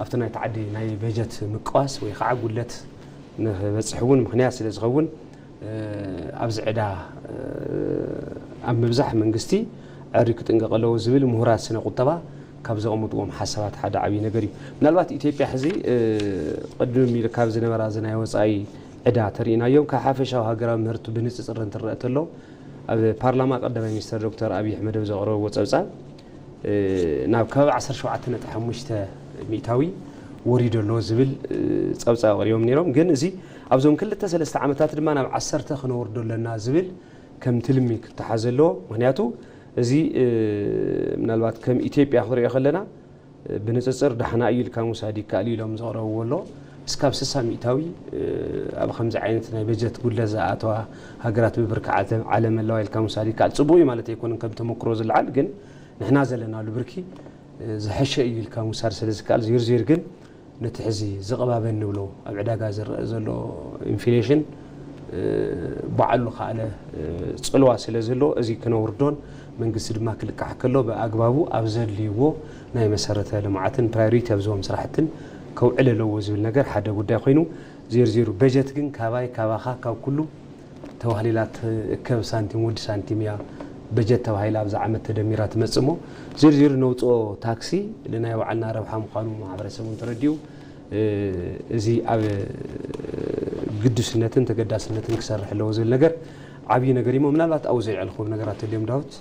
ኣብቲ ናይቲ ዓዲ ናይ በጀት ምቅዋስ ወይ ከዓ ጉድለት ንክበፅሕ እውን ምክንያት ስለ ዝኸውን ኣብዚ ዕዳ ኣብ ምብዛሕ መንግስቲ ዕሪ ክጥንቀቕ ኣለዎ ዝብል ምሁራት ስነ ቁጠባ ካብ ዘቐምጥዎም ሓሳባት ሓደ ዓብዪ ነገር እዩ። ምናልባት ኢትዮጵያ ሕዚ ቅድም ኢሉ ካብ ዝነበራ እዚ ናይ ወፃኢ ዕዳ ተሪኢናዮም ካብ ሓፈሻዊ ሃገራዊ ምህርቱ ብንፅፅር እንትረአ ተሎ ኣብ ፓርላማ ቀዳማይ ሚኒስትር ዶክተር ኣብይ ኣሕመድ ኣብ ዘቕረብዎ ፀብፃብ ናብ ከባቢ ዓሰርተ ሸውዓተ ነጥቢ ሓሙሽተ ሚእታዊ ወሪዱ ኣሎ ዝብል ፀብፃብ ኣቕሪቦም ነይሮም። ግን እዚ ኣብዞም ክልተ ሰለስተ ዓመታት ድማ ናብ ዓሰርተ ክነወርዶ ኣለና ዝብል ከም ትልሚ ክተሓዝ ኣለዎ። ምክንያቱ እዚ ምናልባት ከም ኢትዮጵያ ክሪኦ ከለና ብንፅፅር ዳሕና እዩ ኢልካ ምውሳድ ይከኣል እዩ ኢሎም ዘቕረብዎ ኣሎ። እስካብ ስሳ ሚእታዊ ኣብ ከምዚ ዓይነት ናይ በጀት ጉድለት ዝኣተዋ ሃገራት ብብርኪ ዓለም ኣለዋ ኢልካ ምውሳድ ይከኣል። ፅቡቅ እዩ ማለት ኣይኮነን ከም ተመክሮ ዝለዓል ግን ንሕና ዘለናሉ ብርኪ ዝሐሸ እዩ ኢልካ ምውሳድ ስለ ዝከኣል ዜርዜር ግን ነቲ ሕዚ ዝቕባበ እንብሎ ኣብ ዕዳጋ ዝረአ ዘሎ ኢንፍሌሽን ባዕሉ ከኣለ ፅልዋ ስለ ዘሎ እዚ ክነውርዶን መንግስቲ ድማ ክልቃሕ ከሎ ብኣግባቡ ኣብ ዘድልይዎ ናይ መሰረተ ልምዓትን ፕራዮሪቲ ኣብ ዝዎም ስራሕትን ከውዕል ኣለዎ ዝብል ነገር ሓደ ጉዳይ ኮይኑ ዜርዜሩ በጀት ግን ካባይ ካባኻ ካብ ኩሉ ተባህሊላ ትእከብ ሳንቲም ወዲ ሳንቲም እያ በጀት ተባሂላ ኣብዛ ዓመት ተደሚራ ትመጽእ እሞ ዝርዝር ነውፅኦ ታክሲ ንናይ ባዕልና ረብሓ ምዃኑ ማሕበረሰብ እውን ተረዲኡ እዚ ኣብ ግዱስነትን ተገዳስነትን ክሰርሕ ኣለዎ ዝብል ነገር ዓብዪ ነገር እሞ ምናልባት ኣብኡ ዘየዕልኹም ነገራት ተልዮም ዳውት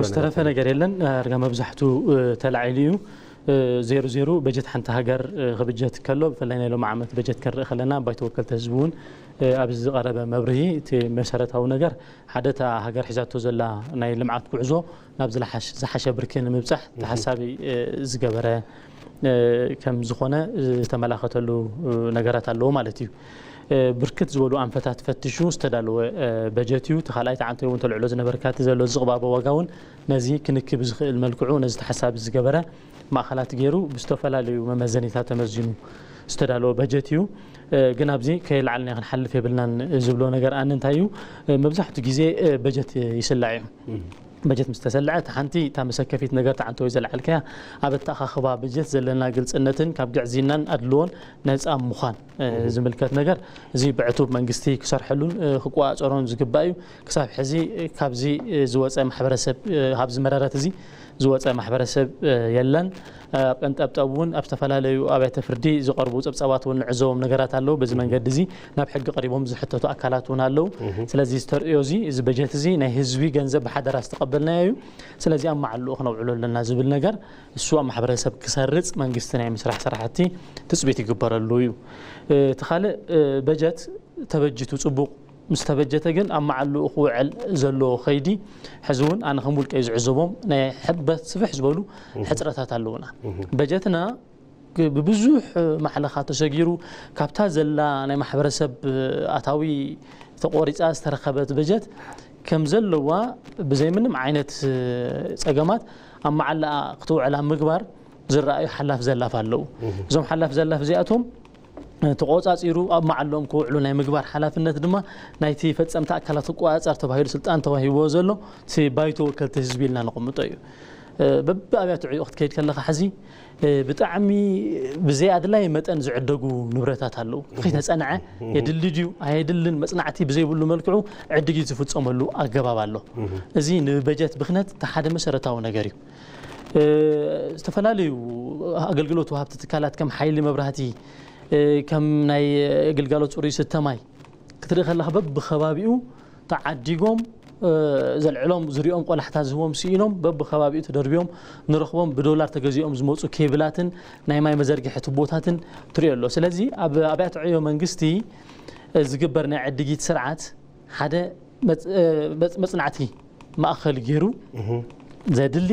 ዝተረፈ ነገር የለን ዳርጋ መብዛሕቱ ተላዒሉ እዩ ዜሩ ዜሩ በጀት ሓንቲ ሃገር ክብጀት ከሎ ብፍላይ ናይ ሎም ዓመት በጀት ክንርኢ ከለና ኣባይ ተወከልቲ ህዝቢ እውን ኣብዚ ዝቐረበ መብርሂ እቲ መሰረታዊ ነገር ሓደ እታ ሃገር ሒዛቶ ዘላ ናይ ልምዓት ጉዕዞ ናብ ዝሓሸ ብርኪ ንምብፃሕ ተሓሳቢ ዝገበረ ከም ዝኾነ ዝተመላኸተሉ ነገራት ኣለዎ ማለት እዩ። ብርክት ዝበሉ ኣንፈታት ፈትሹ ዝተዳለወ በጀት እዩ። እቲ ካልኣይ ተዓንቶ እውን ተልዕሎ ዝነበርካ እቲ ዘሎ ዝቕባበ ዋጋ እውን ነዚ ክንክብ ዝኽእል መልክዑ ነዚ ተሓሳቢ ዝገበረ ማእኸላት ገይሩ ብዝተፈላለዩ መመዘኒታት ተመዚኑ ዝተዳለወ በጀት እዩ። ግን ኣብዚ ከየለዓልና ክንሓልፍ የብልናን ዝብሎ ነገር ኣነ እንታይ እዩ መብዛሕትኡ ግዜ በጀት ይስላዕ እዩ። በጀት ምስ ተሰልዐ፣ እቲ ሓንቲ እታ መሰከፊት ነገር ተዓንቶ ወይ ዘልዓልካያ፣ ኣብ ኣተኣኻኽባ በጀት ዘለና ግልጽነትን ካብ ግዕዝይናን ኣድልዎን ነጻ ምዃን፣ እ፣ ዝምልከት ነገር፣ እዚ ብዕቱብ መንግስቲ ክሰርሐሉን፣ እ፣ ክቆጻጸሮን ዝግባእ እዩ። ክሳብ ሕዚ፣ እ፣ ካብዚ፣ እ፣ ዝወጸ ማሕበረሰብ፣ እ፣ ካብዚ መረረት እዚ ዝወጸ ማሕበረሰብ፣ እ፣ የለን። እ፣ ኣብ ቀንጠብጠብ እውን ኣብ ዝተፈላለዩ ኣብያተ ፍርዲ ዝቐርቡ ጸብጻባት እውን ንዕዘቦም ነገራት ኣለዉ። በዚ መንገዲ እዚ ናብ ሕጊ ቀሪቦም ዝሕተቱ ኣካላት እውን ኣለዉ። ስለዚ ዝተርእዮ እዚ፣ እዚ በጀት እዚ ናይ ህዝቢ ገንዘብ ብሓደራ ዝተቐበልናዮ እዩ። ስለዚ ኣብ መዓልኡ ክነውዕሎ ኣለና ዝብል ነገር፣ እሱ ኣብ ማሕበረሰብ ክሰርጽ መንግስቲ ናይ ምስራሕ ስራሕቲ ትጽቢት ይግበረሉ እዩ። እ፣ እቲ ካልእ፣ እ፣ በጀት ተበጅቱ ጽቡቕ ምስ ተበጀተ ግን ኣብ መዓልኡ ክውዕል ዘለዎ ከይዲ፣ ሕዚ እውን ኣነ ከም ውልቀይ ዝዕዘቦም ናይ ሕበት ስፍሕ ዝበሉ ሕጽረታት ኣለዉና። በጀትና ግ-፣ ብብዙሕ ማሕለኻ ተሸጊሩ፣ ካብታ ዘላ ናይ ማሕበረሰብ ኣታዊ ተቆሪጻ ዝተረኸበት በጀት ከም ዘለዋ፣ ብዘይ ምንም ዓይነት ጸገማት ኣብ መዓላኣ ክትውዕል ኣብ ምግባር ዝረኣዩ ሓላፍ ዘላፍ ኣለዉ። እዞም ሓላፍ ዘላፍ እዚኣቶም ተቆጻጺሩ ኣብ መዓሎም ክውዕሉ ናይ ምግባር ሓላፍነት ድማ ናይቲ ፈጸምቲ ኣካላት ክቆጻጸር ተባሂሉ ስልጣን ተዋሂብዎ ዘሎ እቲ ባይቶ ወከልቲ ህዝቢ ኢልና ነቐምጦ እዩ። እ፣ በብኣብያተ ዕዮ ክትከይድ ከለኻ ሕዚ፣ እ፣ ብጣዕሚ ብዘይ ኣድላይ መጠን ዝዕደጉ ንብረታት ኣለዉ። ከይተጸንዐ የድሊ ድዩ ኣየድልን መጽናዕቲ ብዘይብሉ መልክዑ ዕድጊት ዝፍጸመሉ ኣገባብ ኣሎ። እዚ ንበጀት ብኽነት እቲ ሓደ መሰረታዊ ነገር እዩ። እ፣ ዝተፈላለዩ ኣገልግሎት ወሃብቲ ትካላት ከም ሓይሊ መብራህቲ፣ እ፣ ከም ናይ ግልጋሎት ጽሩይ ስተ ማይ ክትርኢ ከለኻ በብኸባቢኡ ተዓዲጎም፣ እ፣ ዘልዕሎም ዝሪኦም ቆላሕታ ዝህቦም ስኢኖም በብኸባቢኡ ተደርቢዮም ንረኽቦም ብዶላር ተገዚኦም ዝመፁ ኬብላትን ናይ ማይ መዘርግሒ ቱቦታትን ትሪኦ ኣሎ። ስለዚ ኣብ ኣብያተ ዕዮ መንግስቲ፣ እ፣ ዝግበር ናይ ዕድጊት ስርዓት ሓደ መጽ-፣ እ፣ መጽ-፣ መጽናዕቲ ማእከል ገይሩ ዘድሊ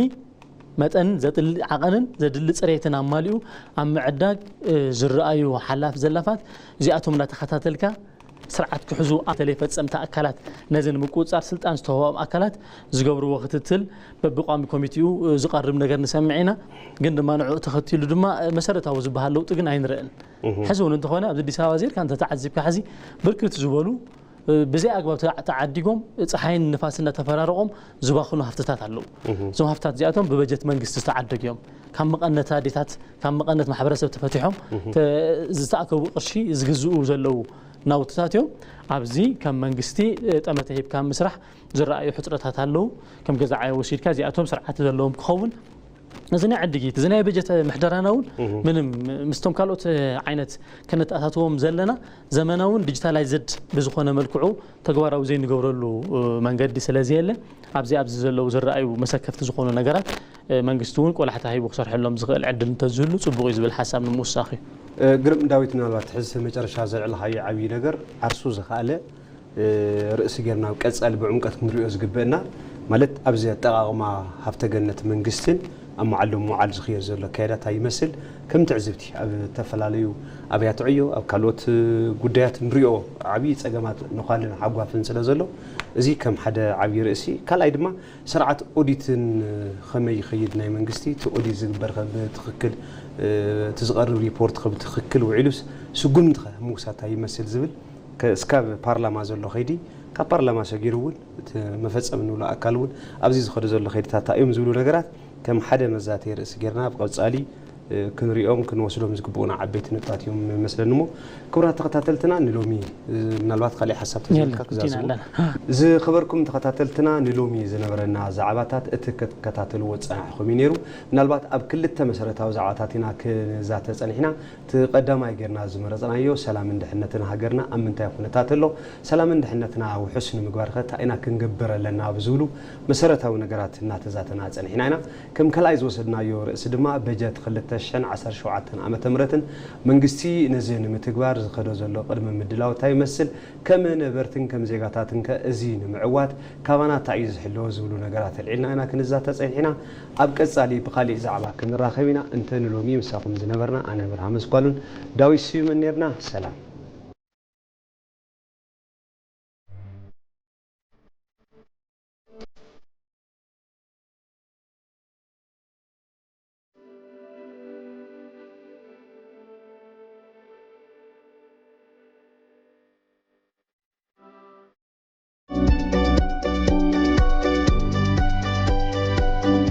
መጠንን ዘድሊ ዓቐንን ዘድሊ ጽሬትን ኣማሊኡ ኣብ ምዕዳግ፣ እ፣ ዝረኣዩ ሓላፍ ዘላፋት እዚኣቶም እናተኸታተልካ ስርዓት ክሕዙ፣ በተለይ ፈጸምቲ ኣካላት ነዚ ንምቁጽጻር ስልጣን ዝተዋህቦም ኣካላት ዝገብርዎ ክትትል በብቋሚ ኮሚቴኡ፣ እ፣ ዝቐርብ ነገር ንሰምዕ ኢና። ግን ድማ ንዕኡ ተኸቲሉ ድማ፣ እ፣ መሰረታዊ ዝበሃል ለውጢ ግን ኣይንርእን። ሕዚ እውን እንተኾነ ኣብዚ ኣዲስ ኣበባ ዜርካ እንተተዓዚብካ ሕዚ ብርክት ዝበሉ ብዘይ ኣግባብ ተዓ-፣ ተዓዲጎም ጸሓይን ንፋስን እናተፈራረቖም ዝባኽኑ ሃፍትታት ኣለዉ። እዞም ሃፍትታት እዚኣቶም ብበጀት መንግስቲ ዝተዓደጉ እዮም። ካብ መቐነት ኣዴታት፣ ካብ መቐነት ማሕበረሰብ ተፈቲሖም ተ-፣ ዝተኣከቡ ቅርሺ ዝግዝኡ ዘለዉ ናውትታት እዮም። ኣብዚ ከም መንግስቲ፣ እ፣ ጠመተ ሂብካ ምስራሕ ዝረኣዩ ሕጽረታት ኣለዉ። ከም ገዛ ዓዮ ወሲድካ እዚኣቶም ስርዓት ዘለዎም ክኸውን እዚ ናይ ዕድጊት፣ እዚ ናይ በጀት ምሕደራና እውን ምንም ምስቶም ካልኦት ዓይነት ከነተኣታትዎም ዘለና ዘመናውን ዲጂታላይዝድ ብዝኾነ መልክዑ ተግባራዊ ዘይንገብረሉ፣ እ፣ መንገዲ ስለ ዘየለ ኣብዚ፣ ኣብዚ ዘለዉ ዝረኣዩ መሰከፍቲ ዝኾኑ ነገራት፣ እ፣ መንግስቲ እውን ቆላሕታ ሂቡ ክሰርሐሎም ዝኽእል ዕድል እንተዝህሉ ጽቡቕ እዩ ዝብል ሓሳብ ንምውሳኽ እዩ። እ፣ ግርም ዳዊት፣ ምናልባት ሕዚ መጨረሻ ዘልዕልኻዮ ዓብዪ ነገር ዓርሱ ዝኸኣለ እ፣ ርእሲ ጌርና ኣብ ቀጻሊ ብዕምቀት ክንሪኦ ዝግበአና፣ ማለት ኣብዚ ኣጠቓቕማ ሃፍተ ገነት መንግስትን ኣብ መዓልዶ ምውዓል ዝኽየድ ዘሎ ኣካይዳታት ይመስል፣ ከም ትዕዝብቲ ኣብ ዝተፈላለዩ ኣብያተ ዕዮ፣ ኣብ ካልኦት፣ እ፣ ጉዳያት ንሪኦ ዓብዪ ጸገማት ነዃልን ሓጓፍን ስለ ዘሎ፣ እዚ ከም ሓደ ዓብዪ ርእሲ፣ ካልኣይ ድማ ስርዓት ኦዲትን፣ እ፣ ከመይ ይኸይድ ናይ መንግስቲ፣ እቲ ኦዲት ዝግበር ከ ብትኽክል፣ እ፣ እቲ ዝቐርብ ሪፖርት ከ ብትኽክል ውዒሉስ ስጉምቲ ከ ምውሳድ እንታይ ይመስል ዝብል ከ-፣ እስካብ ፓርላማ ዘሎ ከይዲ፣ ካብ ፓርላማ ሰጊሩ እውን እቲ መፈጸሚ ንብሎ ኣካል እውን ኣብዚ ዝኸዱ ዘሎ ከይድታት እንታይ እዮም ዝብሉ ነገራት ከም ሓደ መዛተዪ ርእሲ ጌርና ብቐጻሊ፣ እ፣ ክንሪኦም ክንወስዶም ዝግብኡና ዓበይቲ ነጥብታት እዮም ይመስለኒ። እሞ ክቡራት ተኸታተልትና ንሎሚ፣ እ፣ ምናልባት ካሊእ ሓሳብ ተዘይልካ የለን፣ ክዛዝሙ። ኣለና። ዝኸበርኩም ተኸታተልትና ንሎሚ ዝነበረና ዛዕባታት እቲ ክትከታተልዎ ዝጸናሕኹም እዩ ነይሩ። ምናልባት ኣብ ክልተ መሰረታዊ ዛዕባታት ኢና ክንዛተ ጸኒሕና። እቲ ቀዳማይ ጌርና ዝመረጽናዮ ሰላምን ድሕነትን ሃገርና ኣብ ምንታይ ኩነታት ኣሎ፣ ሰላምን ድሕነትና ውሑስ ንምግባር ከ እንታይ ኢና ክንገብር ኣለና ኣብ ዝብሉ መሰረታዊ ነገራት እናተዛተና ጸኒሕና ኢና። ከም ካልኣይ ዝወሰድናዮ ርእሲ ድማ በጀት ክልተ ሽሕን ዓሰርተ ሸውዓተን ዓመተ ምህረትን መንግስቲ ነዚ ንምትግባር ዝኸዶ ዘሎ ቅድመ ምድላው እንታይ ይመስል፣ ከም ነበርትን ከም ዜጋታትን ከ እዚ ንምዕዋት ካባና እንታይ እዩ ዝሕለዎ ዝብሉ ነገራት ኣልዒልና ኢና ክንዛተ ጸኒሕና። ኣብ ቀጻሊ ብኻሊእ ዛዕባ ክንራኸብ ኢና። እንተ ንሎሚ ምሳኹም ዝነበርና ኣነ ብርሃም መስኳሉን ዳዊት ስዩምን ኔርና። ሰላም።